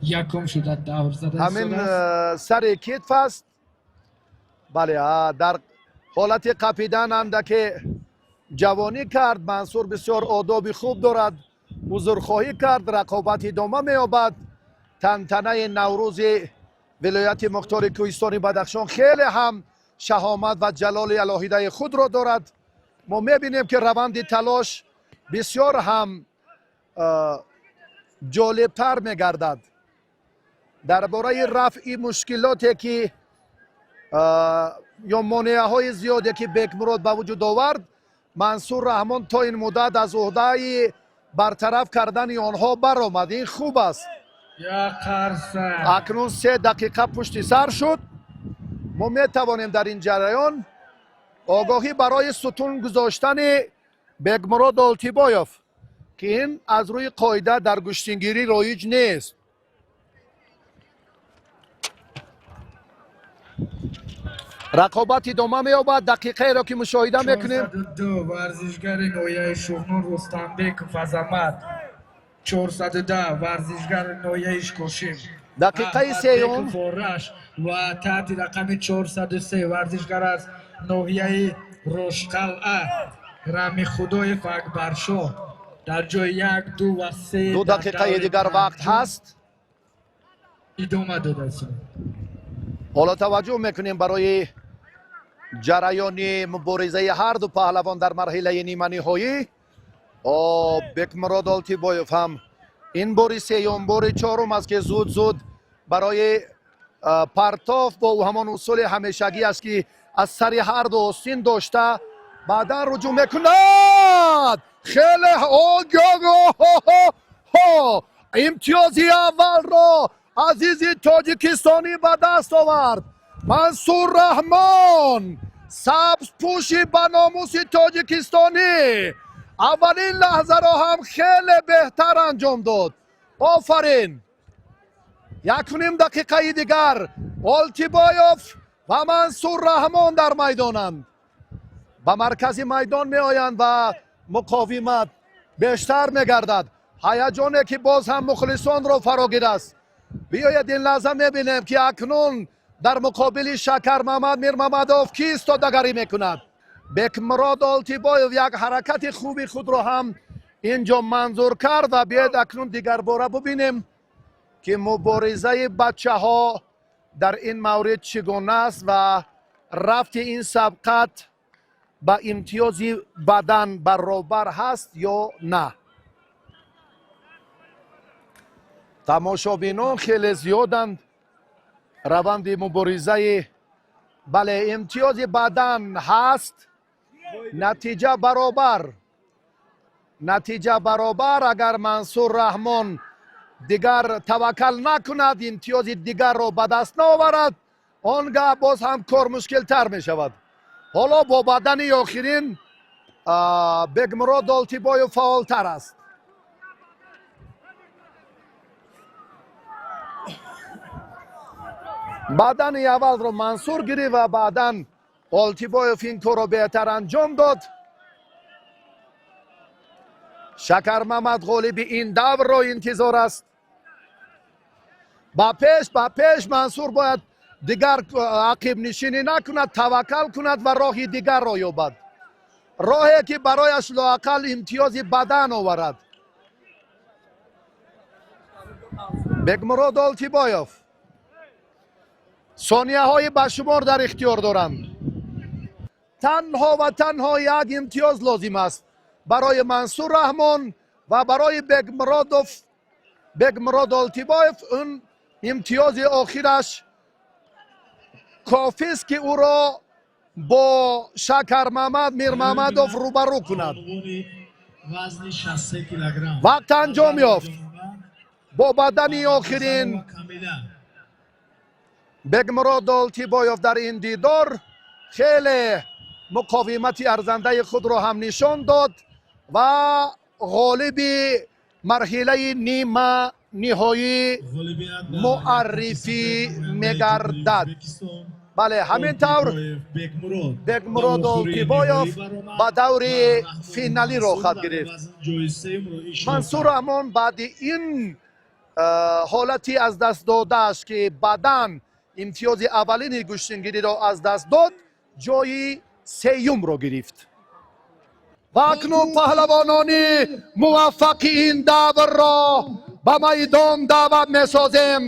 якум шуда давр зада ҳамин истодааст. Сари китф аст. Бале, дар ҳолати қапидан андаке ҷавонӣ кард. Мансур бисёр одоби хуб дорад, узрхоҳӣ кард. Рақобат идома меёбад. Тантанаи Наврӯзи вилояти мухтори кӯҳистони Бадахшон хеле ҳам шаҳомат ва ҷалоли алоҳидаи худро дорад. Мо мебинем, ки раванди талош бисёр ҳам ҷолибтар мегардад. Дар бораи рафъи мушкилоте, ки ё монеаҳои зиёде, ки Бекмурод ба вуҷуд овард, Мансур Раҳмон то ин муддат аз уҳдаи бартараф кардани онҳо баромад. Ин хуб аст. Я қарса. Акнун 3 дақиқа пушти сар шуд. Мо метавонем дар ин ҷараён огоҳӣ барои сутун гузоштани Бекмурод Олтибоев, ки ин аз рӯи қоида дар гӯштингирӣ роиҷ нест. Рақобат идома меёбад. Дақиқаеро ки мушоҳида мекунем. 402 варзишгари ноҳияи Шуғнон Рустамбеков Азамат, 410 варзишгари ноҳияи Ишкошим Дақиқаи сеюм. Аҳмадбеков Ораш ва таҳти рақами 403 варзишгар аз ноҳияи Рошқалъа Рамихудоев Акбаршоҳ дар ҷои як, ду ва се ду дар дақиқаи даври дигар вақт панҷум ҳаст. Идома дода шуд. Ҳоло таваҷҷӯҳ мекунем барои ҷараёни муборизаи ҳарду паҳлавон дар марҳилаи ниманиҳоӣ. О, Бекмурод Олтибоев ҳам ин бори сеюм, бори чорум аст, ки зуд зуд барои партоф бо ҳамон усули ҳамешагӣ аст, ки аз сари ҳарду остин дошта, баъдан руҷӯъ мекунад. Хеле ҳо, имтиёзи аввалро азизи тоҷикистонӣ ба даст овард. Мансур Раҳмон, сабзпӯши ба номуси тоҷикистонӣ, аввалин лаҳзаро ҳам хеле беҳтар анҷом дод. Офарин! 1,5 дақиқаи дигар Олтибоев ва Мансур Раҳмон дар майдонанд. Ба маркази майдон меоянд ва муқовимат бештар мегардад. Ҳаяҷоне, ки боз ҳам мухлисонро фарогирааст. Биёед, ин лаҳза мебинем, ки акнун дар муқобили Шакармамад Мирмамадов кӣ истодагарӣ мекунад. Бекмурод Олтибоев як ҳаракати хуби худро ҳам инҷо манзур кард ва биёед, акнун дигарбора бубинем, ки муборизаи бачаҳо дар ин маврид чӣ гуна аст ва рафти ин сабқат ба имтиёзи бадан баробар ҳаст ё на. Тамошобинон хеле зиёданд. Раванди муборизаи, бале, имтиёзи бадан ҳаст. Натиҷа баробар, натиҷа баробар. Агар Мансур Раҳмон дигар таваккал накунад, имтиёзи дигарро ба даст наоварад, он гаҳ боз ҳам кор мушкилтар мешавад. Ҳоло бо бадани охирин Бекмурод Олтибоев фаъолтар аст. Бадани аввалро Мансур гирифт ва баъдан Олтибоев ин корро беҳтар анҷом дод. Шакармамад ғолиби ин даврро интизор аст. Ба пеш, ба пеш. Мансур бояд дигар ақибнишинӣ накунад, таваккал кунад ва роҳи дигарро ёбад, роҳе ки барояш лоақал имтиёзи бадан оварад. Бекмурод Олтибоев сонияҳои ба шумор дар ихтиёр доранд. Танҳо ва танҳо як имтиёз лозим аст барои Мансур Раҳмон ва барои Бекмуродов. Бекмурод Олтибоев он имтиёзи охираш кофист, ки ӯро бо Шакармамад Мирмамадов рӯбарӯ кунад. Вазни 63 килограмм. Вақт анҷом ёфт. Бо бадани охирин Бекмурод Олтибоев дар ин дидор хеле муқовимати арзандаи худро ҳам нишон дод ва ғолиби марҳилаи нима ниҳоӣ муаррифӣ мегардад. Бале, ҳамин тавр Бекмурод Олтибоев ба даври финалӣ роҳхат гирифт. Мансур Раҳмон баъди ин ҳолати аз даст додааш, ки баъдан имтиёзи аввалини гӯштингириро аз даст дод, ҷои сеюмро гирифт. Ва акнун паҳлавонони муваффақи ин даврро ба майдон даъват месозем.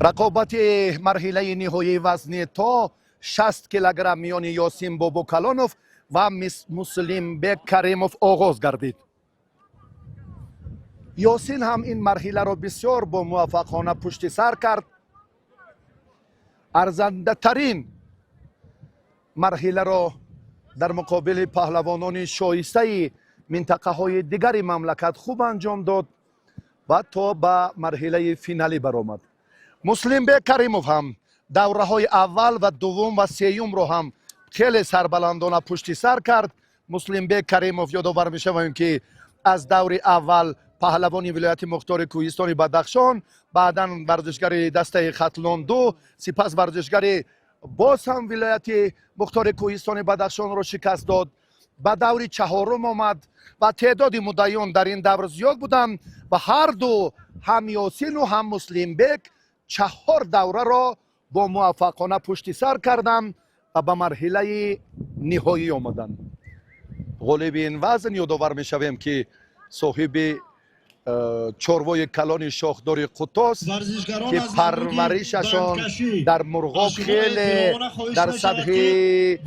Рақобати марҳилаи ниҳоии вазни то 60 килограмм миёни Ёсин Бобокалонов ва Муслимбек Каримов оғоз гардид. Ёсин ҳам ин марҳиларо бисёр бо муваффақона пушти сар кард. Арзандатарин марҳиларо дар муқобили паҳлавонони шоистаи минтақаҳои дигари мамлакат хуб анҷом дод ва то ба марҳилаи финалӣ баромад. Муслимбек Каримов ҳам давраҳои аввал ва дуввум ва сеюмро ҳам хеле сарбаландона пушти сар кард. Муслимбек Каримов, ёдовар мешавем, ки аз даври аввал паҳлавони вилояти мухтори кӯҳистони Бадахшон, баъдан варзишгари дастаи Хатлон ду, сипас варзишгари боз ҳам вилояти мухтори кӯҳистони Бадахшонро шикаст дод, ба даври чаҳорум омад ва теъдоди муддаиён дар ин давр зиёд буданд ва ҳарду, ҳам Ёсину ҳам Муслимбек, чаҳор давраро бо муваффақона пушти сар карданд ва ба марҳилаи ниҳоӣ омаданд. Ғолиби ин вазн, ёдовар мешавем, ки соҳиби чорвои калони шохдори қутос, ки парваришашон дар Мурғоб хеле дар сатҳи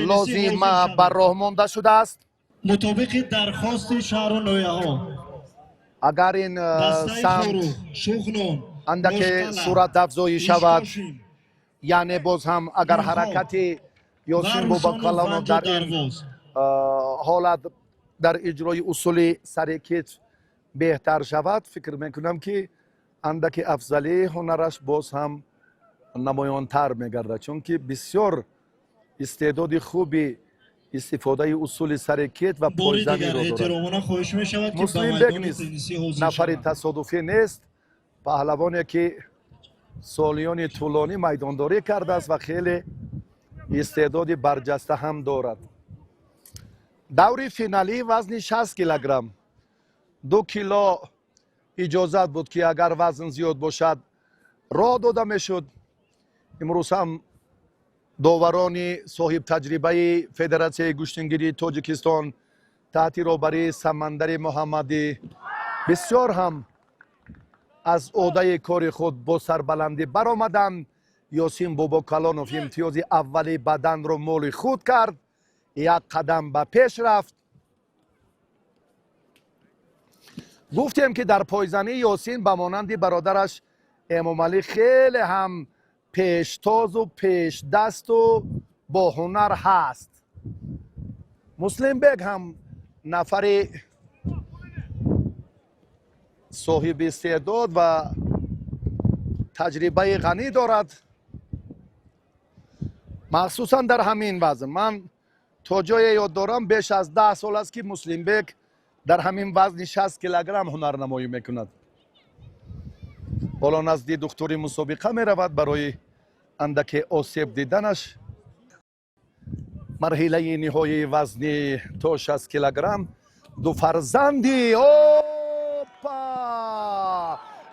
лозима ба роҳ монда шудааст. Мутобиқи дархости шаҳру ноҳияҳо Агар ин самт андаке суръатафзоӣ шавад, яъне боз ҳам агар ҳаракати Ёсин Бобокалонов дар ин ҳолат дар иҷрои усули сари китф беҳтар шавад, фикр мекунам, ки андаки афзалии ҳунараш боз ҳам намоёнтар мегардад, чунки бисёр истеъдоди хуби истифодаи усули сари китф ва пойзаниро дорад. Муслимбек низ нафари тасодуфӣ нест, паҳлавоне ки солиёни тӯлонӣ майдондорӣ кардааст ва хеле истеъдоди барҷаста ҳам дорад. Даври финалии вазни 60 килограмм, 2 кило иҷозат буд, ки агар вазн зиёд бошад, роҳ дода мешуд. Имрӯз ҳам доварони соҳибтаҷрибаи Федератсияи гӯштингирии Тоҷикистон таҳти роҳбарии Самандари Муҳаммадӣ бисёр ҳам аз ӯҳдаи кори худ бо сарбаландӣ баромаданд. Ёсин Бобокалонов имтиёзи аввали баданро моли худ кард, як қадам ба пеш рафт. Гуфтем, ки дар пойзанӣ Ёсин ба монанди бародараш Эмомалӣ хеле ҳам пештозу пешдасту боҳунар ҳаст. Муслимбек ҳам нафари соҳиби истеъдод ва таҷрибаи ғанӣ дорад, махсусан дар ҳамин вазн. Ман то ҷое ёд дорам, беш аз 10 сол аст, ки Муслимбек дар ҳамин вазни 60 килограмм ҳунарнамоӣ мекунад. Ҳоло назди духтури мусобиқа меравад барои андаке осеб диданаш. Марҳилаи ниҳоии вазни то 60 килограмм, ду фарзанди опа.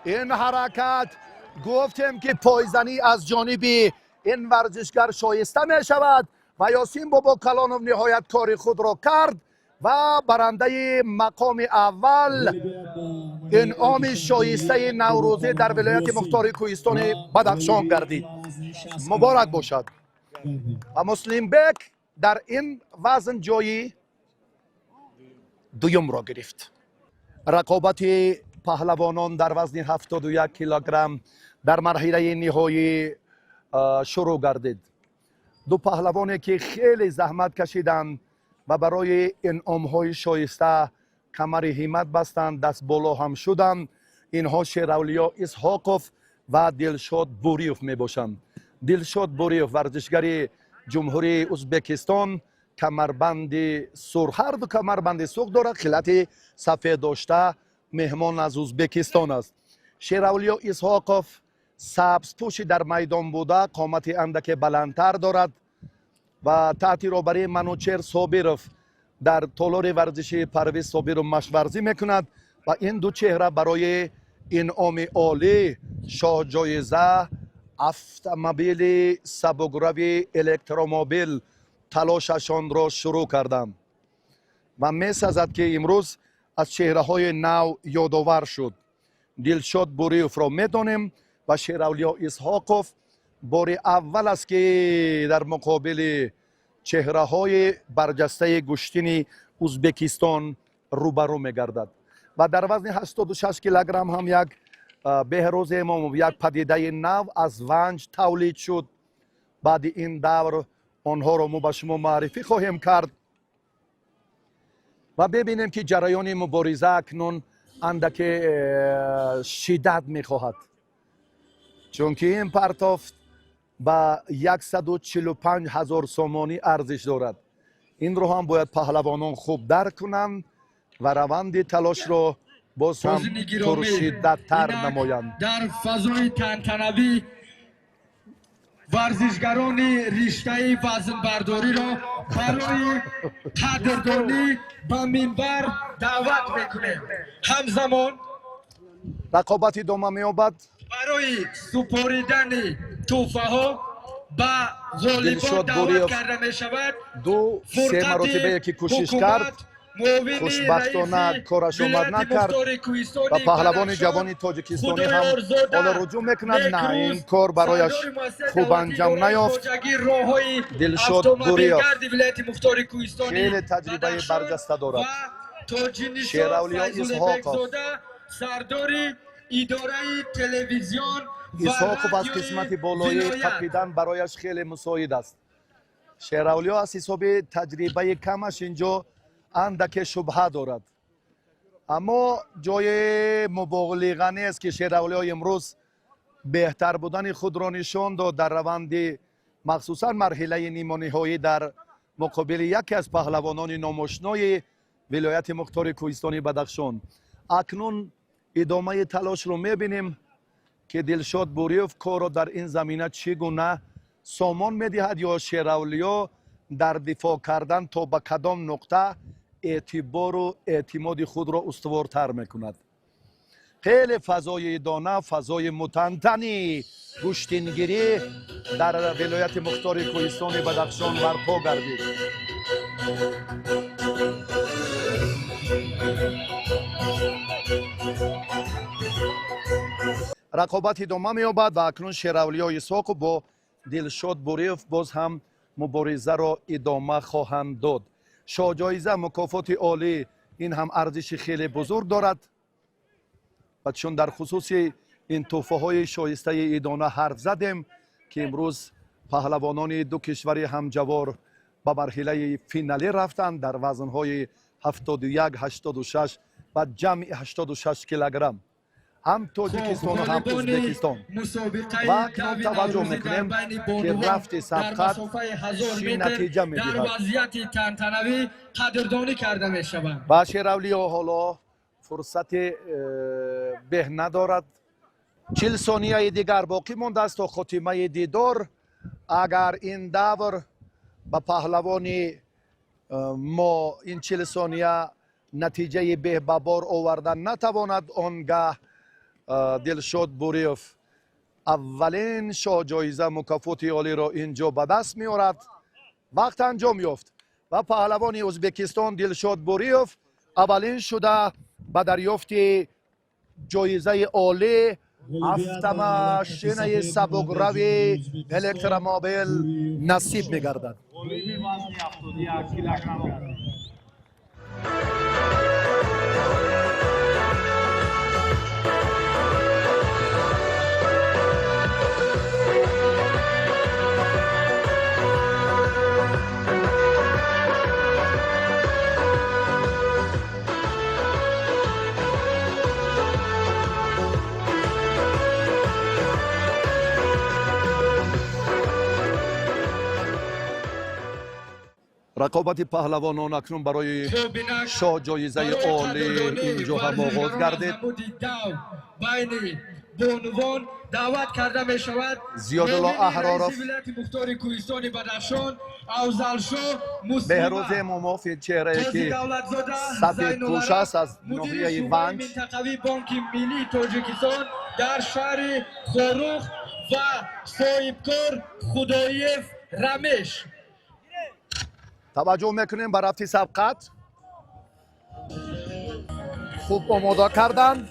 Ин ҳаракат, гуфтем, ки пойзанӣ аз ҷониби ин варзишгар шоиста мешавад ва Ёсин Бобокалонов ниҳоят кори худро кард ва барандаи мақоми аввал, инъоми шоистаи наврӯзӣ дар вилояти мухтори кӯҳистони Бадахшон гардид. Муборак бошад! Ва Муслимбек дар ин вазн ҷои дуюмро гирифт. Рақобати паҳлавонон дар вазни 71 килограмм дар марҳилаи ниҳоӣ шурӯъ гардид. Ду паҳлавоне, ки хеле заҳмат кашиданд ва барои инъомҳои шоиста камари ҳиммат бастанд, даст боло ҳам шуданд, инҳо Шеравлиё Исҳоқов ва Дилшод Буриев мебошанд. Дилшод Буриев, варзишгари Ҷумҳурии Узбекистон, камарбанди сурх, ҳарду камарбанди сурх дорад, хилати сафед дошта, меҳмон аз Узбекистон аст. Шеравлиё Исҳоқов сабзпӯши дар майдон буда, қомати андаке баландтар дорад ва таҳти роҳбарии Манучер Собиров дар толори варзишии Парвиз Собиров машқварзӣ мекунад. Ва ин ду чеҳра барои инъоми олӣ, шоҳҷоиза, автомобили сабукрави электромобил, талошашонро шурӯъ карданд. Ва месазад, ки имрӯз аз чеҳраҳои нав ёдовар шуд. Дилшод Буриевро медонем ва Шеравлиё Исҳоқов бори аввал аст, ки дар муқобили чеҳраҳои барҷастаи гӯштини Узбекистон рӯбарӯ мегардад. Ва дар вазни 86 килограмм ҳам як Беҳрӯз Эмомов, як падидаи нав аз Ванҷ тавлид шуд. Баъди ин давр онҳоро мо ба шумо маърифӣ хоҳем кард ва бибинем, ки ҷараёни мубориза акнун андаке шиддат мехоҳад, чунки ин партофт ба 145 ҳазор сомонӣ арзиш дорад. Инро ҳам бояд паҳлавонон хуб дарк кунанд ва раванди талошро боз ҳам Ҳозирини гиромӣ, пуршиддаттар инак намоянд. Дар фазои тантанавӣ варзишгарони риштаи вазнбардориро барои қадрдонӣ ба минбар даъват мекунем. Ҳамзамон Рақобат идома меёбад. барои супоридани тӯҳфаҳо ба ғолибон Дилшод даъват Буриев карда мешавад ду се Фурқати маротибае ки кӯшиш ҳукумат, кард, муовини хушбахтона раиси кораш омад вилояти накард. Мухтори Кӯҳистони Ва паҳлавони Бадахшон, ҷавони тоҷикистонӣ ҳам Худоёрзода ҳоло руҷӯъ мекунад. На, Некрӯз, ин кор барояш сардори муассисаи хуб давлатии анҷом идораи наёфт. хоҷагии роҳҳои Дилшод Буриев автомобилгарди вилояти Мухтори Кӯҳистони хеле таҷрибаи Бадахшон барҷаста дорад. ва Тоҷинисо Шеравлиё Исҳоқов. Файзуллобекзода, сардори идораи телевизион ва Исҳоқов аз радиои қисмати болоӣ вилоят. қапидан барояш хеле мусоид аст. Шеравлиё аз ҳисоби таҷрибаи камаш инҷо андаке шубҳа дорад, аммо ҷои муболиға нест, ки Шеравлиё имрӯз беҳтар будани худро нишон дод дар раванди, махсусан марҳилаи нимониҳоӣ, дар муқобили яке аз паҳлавонони номошнои вилояти мухтори кӯҳистони Бадахшон. Акнун идомаи талошро мебинем, ки Дилшод Буриев корро дар ин замина чӣ гуна сомон медиҳад ё Шеравлиё дар дифоъ кардан то ба кадом нуқта эътибору эътимоди худро устувортар мекунад. Хеле фазои идона, фазои мутантани гӯштингирӣ дар вилояти мухтори кӯҳистони Бадахшон барпо гардид. Рақобат идома меёбад ва акнун Шеравлиё Исоқов бо Дилшод Буриев боз ҳам муборизаро идома хоҳанд дод. Шоҳҷоиза, мукофоти олӣ, ин ҳам арзиши хеле бузург дорад. Ва чун дар хусуси ин тӯҳфаҳои шоистаи идона ҳарф задем, ки имрӯз паҳлавонони ду кишвари ҳамҷавор ба марҳилаи финалӣ рафтанд дар вазнҳои 71, 86 ва ҷамъи 86 килограмм, ҳам Тоҷикистону ҳам Ӯзбекистон. Ва акнун таваҷҷӯҳ мекунем, ки рафти сабқат чӣ натиҷа дар медиҳад. Вазъияти тантанавӣ қадрдонӣ карда мешаванд. Ва Шеравлиё ҳоло фурсати беҳ надорад. 40 сонияи дигар боқӣ мондааст то хотимаи дидор. Агар ин давр ба паҳлавони мо ин 40 сония натиҷаи беҳ ба бор оварда натавонад, он гаҳ Дилшод Буриев аввалин шоҳҷоиза, мукофоти олиро ин ҷо ба даст меорад. Вақт анҷом ёфт ва паҳлавони Ӯзбекистон Дилшод Буриев аввалин шуда ба дарёфти ҷоизаи олӣ, автомашинаи сабукрави электромобил насиб мегардад. Ғолиби вазни 71 килограмм гардид. Рақобати паҳлавонон акнун барои шоҳ ҷоизаи олӣ инҷо ҳам оғоз гардид. Байни бонувон даъват карда мешавад Зиёдулло Аҳроров, вилояти мухтори кӯҳистони Бадахшон Афзалшоҳ. Беҳрӯз Эмомов, чеҳрае ки сафедпӯш аст, аз ноҳияи Ванҷ. Минтақавии Бонки Миллии Тоҷикистон дар шаҳри Хоруғ ва соҳибкор Худоев Рамеш. Таваҷҷӯҳ мекунем ба рафти сабқат. Хуб омода карданд.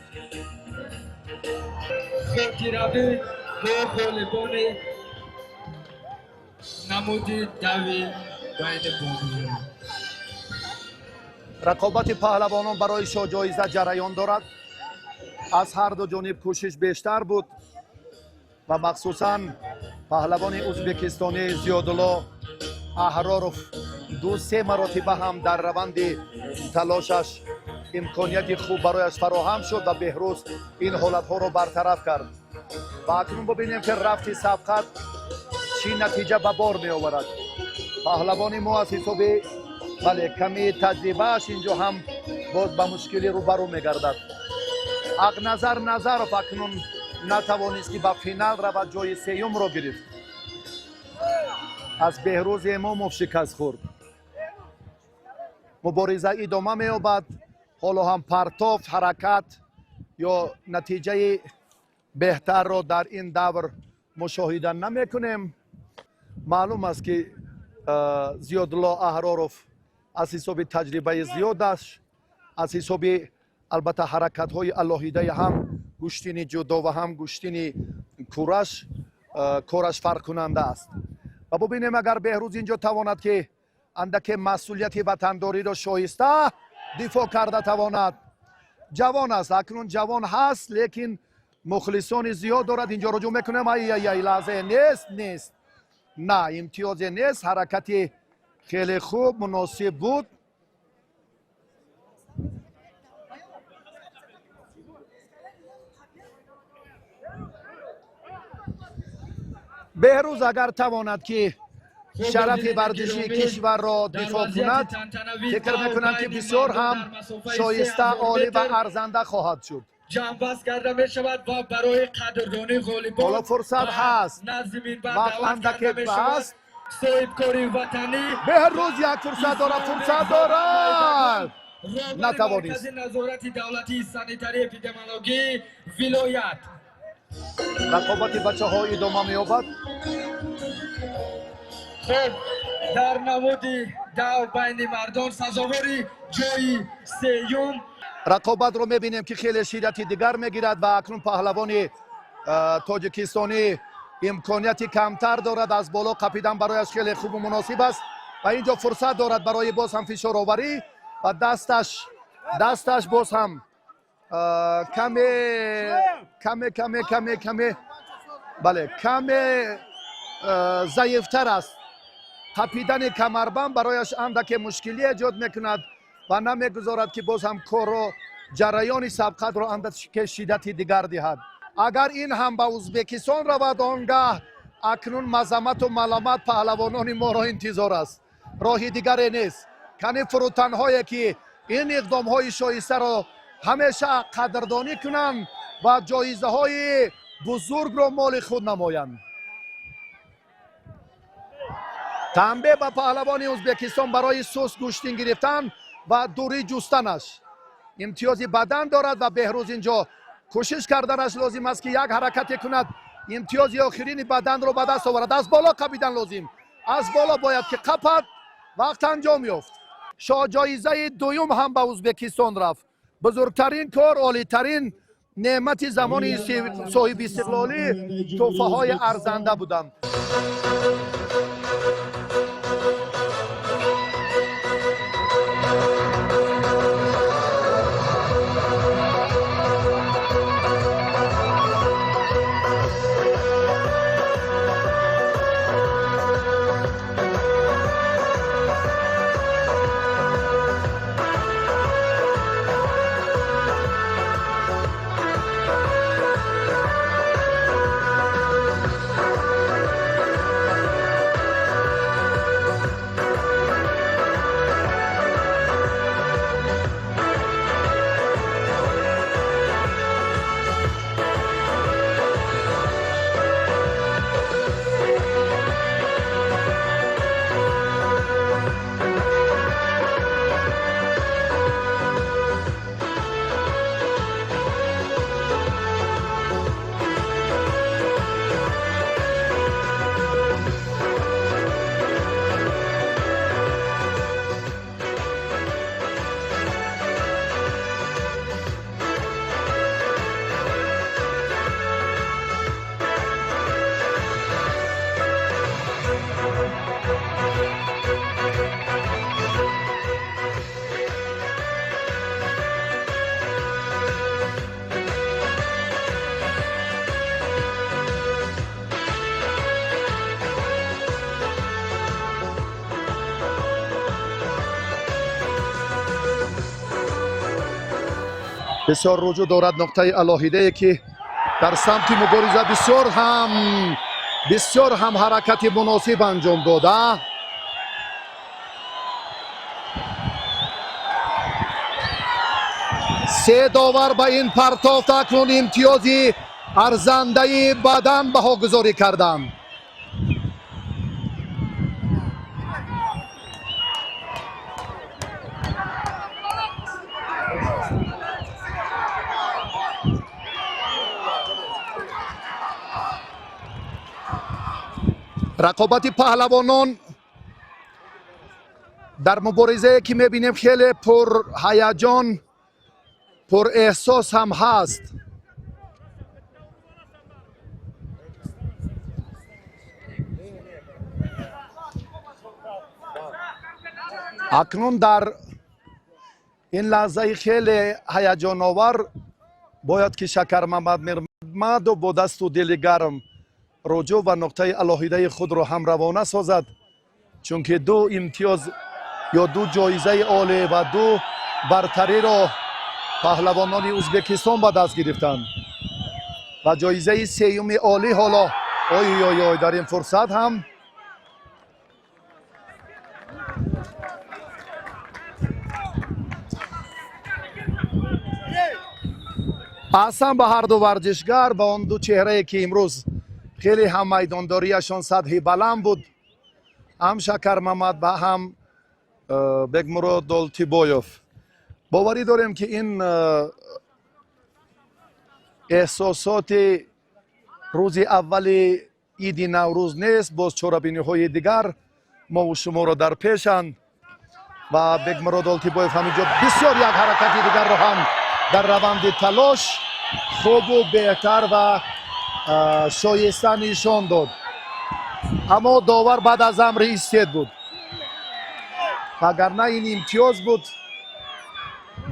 Хотиравӣ бо ғолибони намуди дави байни бонувон. Рақобати паҳлавонон барои шоҳҷоиза ҷараён дорад. Аз ҳар ду ҷониб кӯшиш бештар буд ва махсусан паҳлавони ӯзбекистонӣ Зиёдулло Аҳроров ду се маротиба ҳам дар раванди талошаш имконияти хуб барояш фароҳам шуд ва Беҳрӯз ин ҳолатҳоро бартараф кард. Ва акнун бубинем, ки рафти сабқат чӣ натиҷа ба бор меоварад. Паҳлавони мо аз ҳисоби, бале, ками таҷрибааш инҷо ҳам боз ба мушкилӣ рӯбарӯ мегардад. Ақназар Назаров акнун натавонист, ки ба финал равад, ҷои сеюмро гирифт, аз Беҳрӯз Эмомов шикаст хӯрд. Мубориза идома меёбад. Ҳоло ҳам партоф, ҳаракат ё натиҷаи беҳтарро дар ин давр мушоҳида намекунем. Маълум аст, ки Зиёдулло Аҳроров аз ҳисоби таҷрибаи зиёдаш, аз ҳисоби, албатта, ҳаракатҳои алоҳидаи ҳам гӯштини ҷудо ва ҳам гӯштини кураш кораш фарқкунанда аст. Ва бубинем, агар Беҳрӯз инҷо тавонад, ки андаке масъулияти ватандориро шоиста дифоъ карда тавонад. Ҷавон аст, акнун ҷавон ҳаст, лекин мухлисони зиёд дорад. Инҷо руҷӯъ мекунем. Ай, лаҳзае, нест, нест, на, имтиёзе нест. Ҳаракати хеле хуб, муносиб буд. Беҳрӯз агар тавонад, ки шарафи варзишии кишварро дифоъ кунад, фикр мекунам, ки бисёр ҳам шоиста, олӣ ва арзанда хоҳад шуд. Ҷамъбаст карда мешавад ва барои қадрдонии ғолибон Ҳоло фурсат ҳаст. Назди минбар Вақт даъват андаке карда мешавад ҳаст. Соҳибкори ватанӣ Беҳрӯз як фурсат дорад, фурсат дорад, роҳбари натавонист. Маркази назорати давлатии санитарии эпидемиологии вилоят. Рақобати бачаҳо идома меёбад. Хуб, дар намуди дав байни мардон сазовори ҷои сеюм. Рақобатро мебинем, ки хеле шиддати дигар мегирад ва акнун паҳлавони тоҷикистонӣ имконияти камтар дорад. Аз боло қапидан барояш хеле хубу муносиб аст ва ин ҷо фурсат дорад барои боз ҳам фишороварӣ ва дасташ боз ҳам каме, каме, каме, каме, каме, бале, каме заифтар аст. Қапидани камарбанд барояш андаке мушкилӣ эҷод мекунад ва намегузорад, ки боз ҳам корро, ҷараёни сабқатро андаке шиддати дигар диҳад. Агар ин ҳам ба Ӯзбекистон равад, он гаҳ акнун мазамату маломат паҳлавонони моро интизор аст. Роҳи дигаре нест. Кани фурӯтанҳое, ки ин иқдомҳои шоистаро ҳамеша қадрдонӣ кунанд ва ҷоизаҳои Бузургро моли худ намоянд. Танбеҳ ба паҳлавони Ӯзбекистон барои суст гӯштин гирифтан ва дурӣ ҷустанаш. Имтиёзи бадан дорад ва Беҳрӯз инҷо кӯшиш карданаш лозим аст, ки як ҳаракате кунад, имтиёзи охирини баданро ба даст оварад. Аз боло қапидан лозим, аз боло бояд ки қапад. Вақт анҷом ёфт. Шоҳҷоизаи дуюм ҳам ба Ӯзбекистон рафт. Бузургтарин кор, олитарин неъмати замони соҳибистиқлолӣ тӯҳфаҳои арзанда буданд. Бисёр руҷӯъ дорад нуқтаи алоҳидае, ки дар самти мубориза бисёр ҳам ҳаракати муносиб анҷом дода. Се довар ба ин партофт акнун имтиёзи арзандаи бадан баҳогузорӣ карданд. Рақобати паҳлавонон дар муборизае, ки мебинем, хеле пурҳаяҷон, пурэҳсос ҳам ҳаст. Акнун дар ин лаҳзаи хеле ҳаяҷоновар бояд ки Шакармамад Мирмадов бо дасту дили гарм руҷӯъ ба нуқтаи алоҳидаи худро ҳам равона созад, чунки ду имтиёз ё ду ҷоизаи олӣ ва ду бартариро паҳлавонони Ӯзбекистон ба даст гирифтанд ва ҷоизаи сеюми олӣ ҳоло ой ой ой дар ин фурсат ҳам аҳсан ба ҳарду варзишгар, ба он ду чеҳрае, ки имрӯз хеле ҳам майдондориашон сатҳи баланд буд, ҳам Шакармамад ва ҳам Бекмурод Долтибоев. Боварӣ дорем, ки ин эҳсосоти рӯзи аввали иди Наврӯз нест. Боз чорабиниҳои дигар мову шуморо дар пешанд ва Бекмурод Олтибоев ҳаминҷо бисёр як ҳаракати дигарро ҳам дар раванди талош хубу беҳтар ва шоиста нишон дод, аммо довар баъд аз амри истед буд, вагарна ин имтиёз буд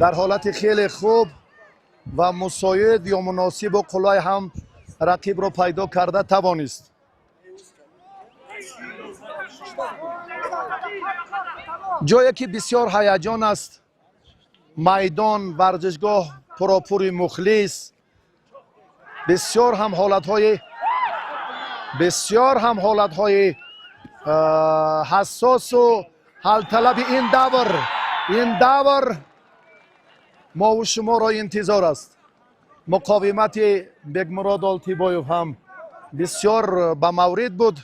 дар ҳолати хеле хуб ва мусоид ё муносибу қулай ҳам рақибро пайдо карда тавонист. Ҷое ки бисёр ҳаяҷон аст, майдон, варзишгоҳ пуропури мухлис, бисёр ҳам ҳолатҳои ҳассосу ҳалталаби ин давр мову шуморо интизор аст. Муқовимати Бекмурод Олтибоев ҳам бисёр ба маврид буд.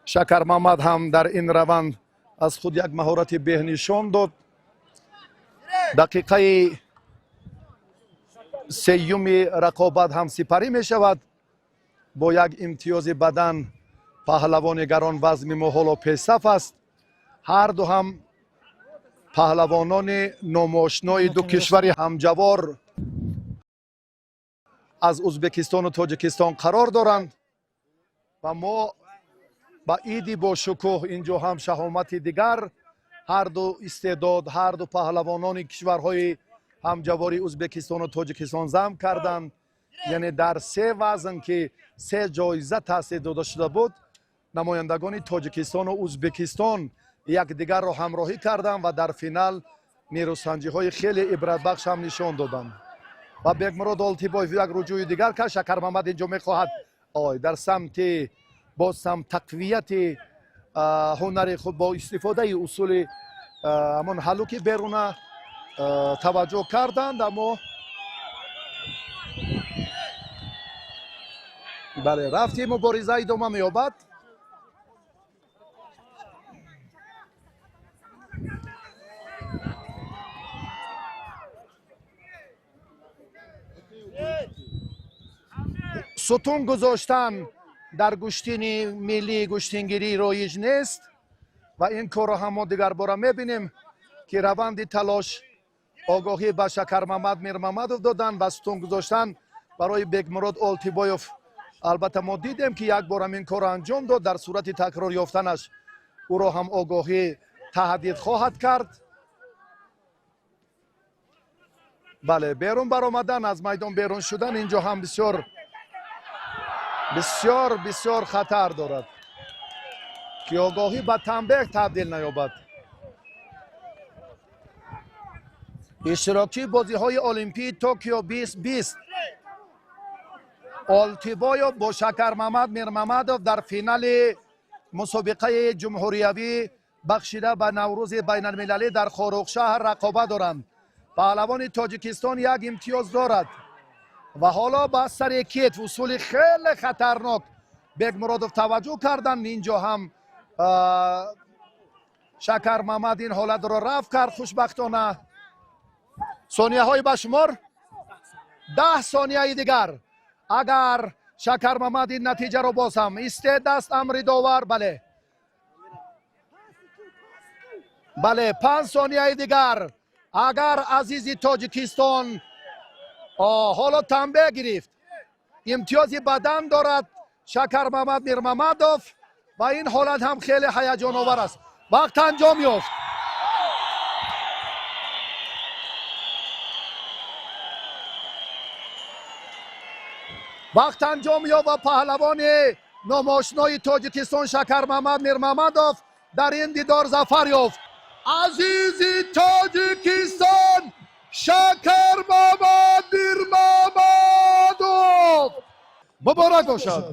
Шакармамад ҳам дар ин раванд аз худ як маҳорати беҳ нишон дод. Дақиқаи сеюми рақобат ҳам сипарӣ мешавад. Бо як имтиёзи бадан паҳлавони гаронвазми мо ҳоло пешсаф аст. Ҳар ду ҳам паҳлавонони номошнои ду кишвари ҳамҷавор аз Узбекистону Тоҷикистон қарор доранд ва мо ба иди бошукӯҳ инҷо ҳам шаҳомати дигар ҳар ду истеъдод, ҳар ду паҳлавонони кишварҳои ҳамҷавори Узбекистону Тоҷикистон зам карданд. Яъне дар се вазн, ки се ҷоиза таъсир дода шуда буд, намояндагони Тоҷикистону Узбекистон якдигарро ҳамроҳӣ карданд ва дар финал нерӯсанҷиҳои хеле ибратбахш ҳам нишон доданд. Ва Бекмурод Олтибоев як руҷӯи дигар кард. Шакармамад инҷо мехоҳад ой дар самти боз ҳам тақвияти ҳунари худ бо истифодаи усули ҳамон ҳалуки беруна таваҷҷӯҳ карданд, аммо бале, рафти мубориза идома меёбад. Сутун гузоштан дар гӯштини миллии гӯштингирӣ роиҷ нест ва ин корро ҳам мо дигарбора мебинем, ки раванди талош огоҳӣ ба Шакармамад Мирмамадов доданд ва сутун гузоштан барои Бекмурод Олтибоев. Албатта, мо дидем, ки як бор ҳам ин корро анҷом дод. Дар сурати такрор ёфтанаш ӯро ҳам огоҳӣ таҳдид хоҳад кард. Бале, берун баромадан, аз майдон берун шудан инҷо ҳам бисёр, бисёр, бисёр хатар дорад, ки огоҳӣ ба танбеҳ табдил наёбад. Иштирокчии бозиҳои Олимпии Токио 2020 Олтибоев бо Шакармамад Мирмамадов дар финали мусобиқаи ҷумҳуриявӣ, бахшида ба Наврӯзи байналмилалӣ, дар Хоруғшаҳр рақобат доранд. Паҳлавони Тоҷикистон як имтиёз дорад ва ҳоло ба сари китф, усули хеле хатарнок, Бекмуродов таваҷҷӯҳ карданд. Инҷо ҳам Шакармамад ин ҳолатро рафт кард хушбахтона. Сонияҳои ба шумор, 10 сонияи дигар. Агар Шакармамад ин натиҷаро боз ҳам истедаст, амри довар. Бале, бале, 5 сонияи дигар. Агар азизи Тоҷикистон ҳоло танбеҳ гирифт, имтиёзи бадан дорад Шакармамад Мирмамадов ва ин ҳолат ҳам хеле ҳаяҷоновар аст. Вақт анҷом ёфт. Вақт анҷом ёфт ва паҳлавони номошнои Тоҷикистон Шакармамад Мирмамадов дар ин дидор зафар ёфт. Азизи Тоҷикистон Шакармамад Мирмамадов, муборак бошад!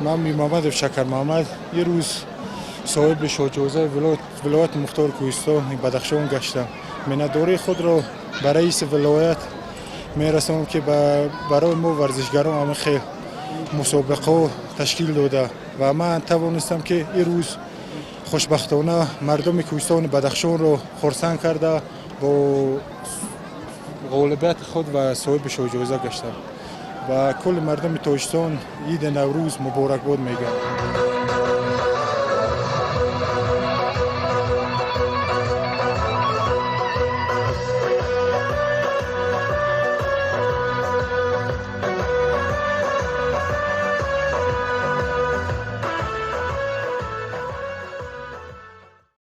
Ман Мирмуҳаммадов Шакармуҳаммад имрӯз соҳиби шоҳҷоизаи вилояти мухтори кӯҳистони Бадахшон гаштам. Миннатдории худро ба раиси вилоят мерасонам, ки барои мо варзишгарон ҳамин хел мусобиқаҳо ташкил дода ва ман тавонистам, ки имрӯз хушбахтона мардуми кӯҳистони Бадахшонро хурсанд карда, бо ғолибияти худ ва соҳиби шоҳҷоиза гаштам. Ба кулли мардуми Тоҷикистон иди Наврӯз муборакбод мегӯям.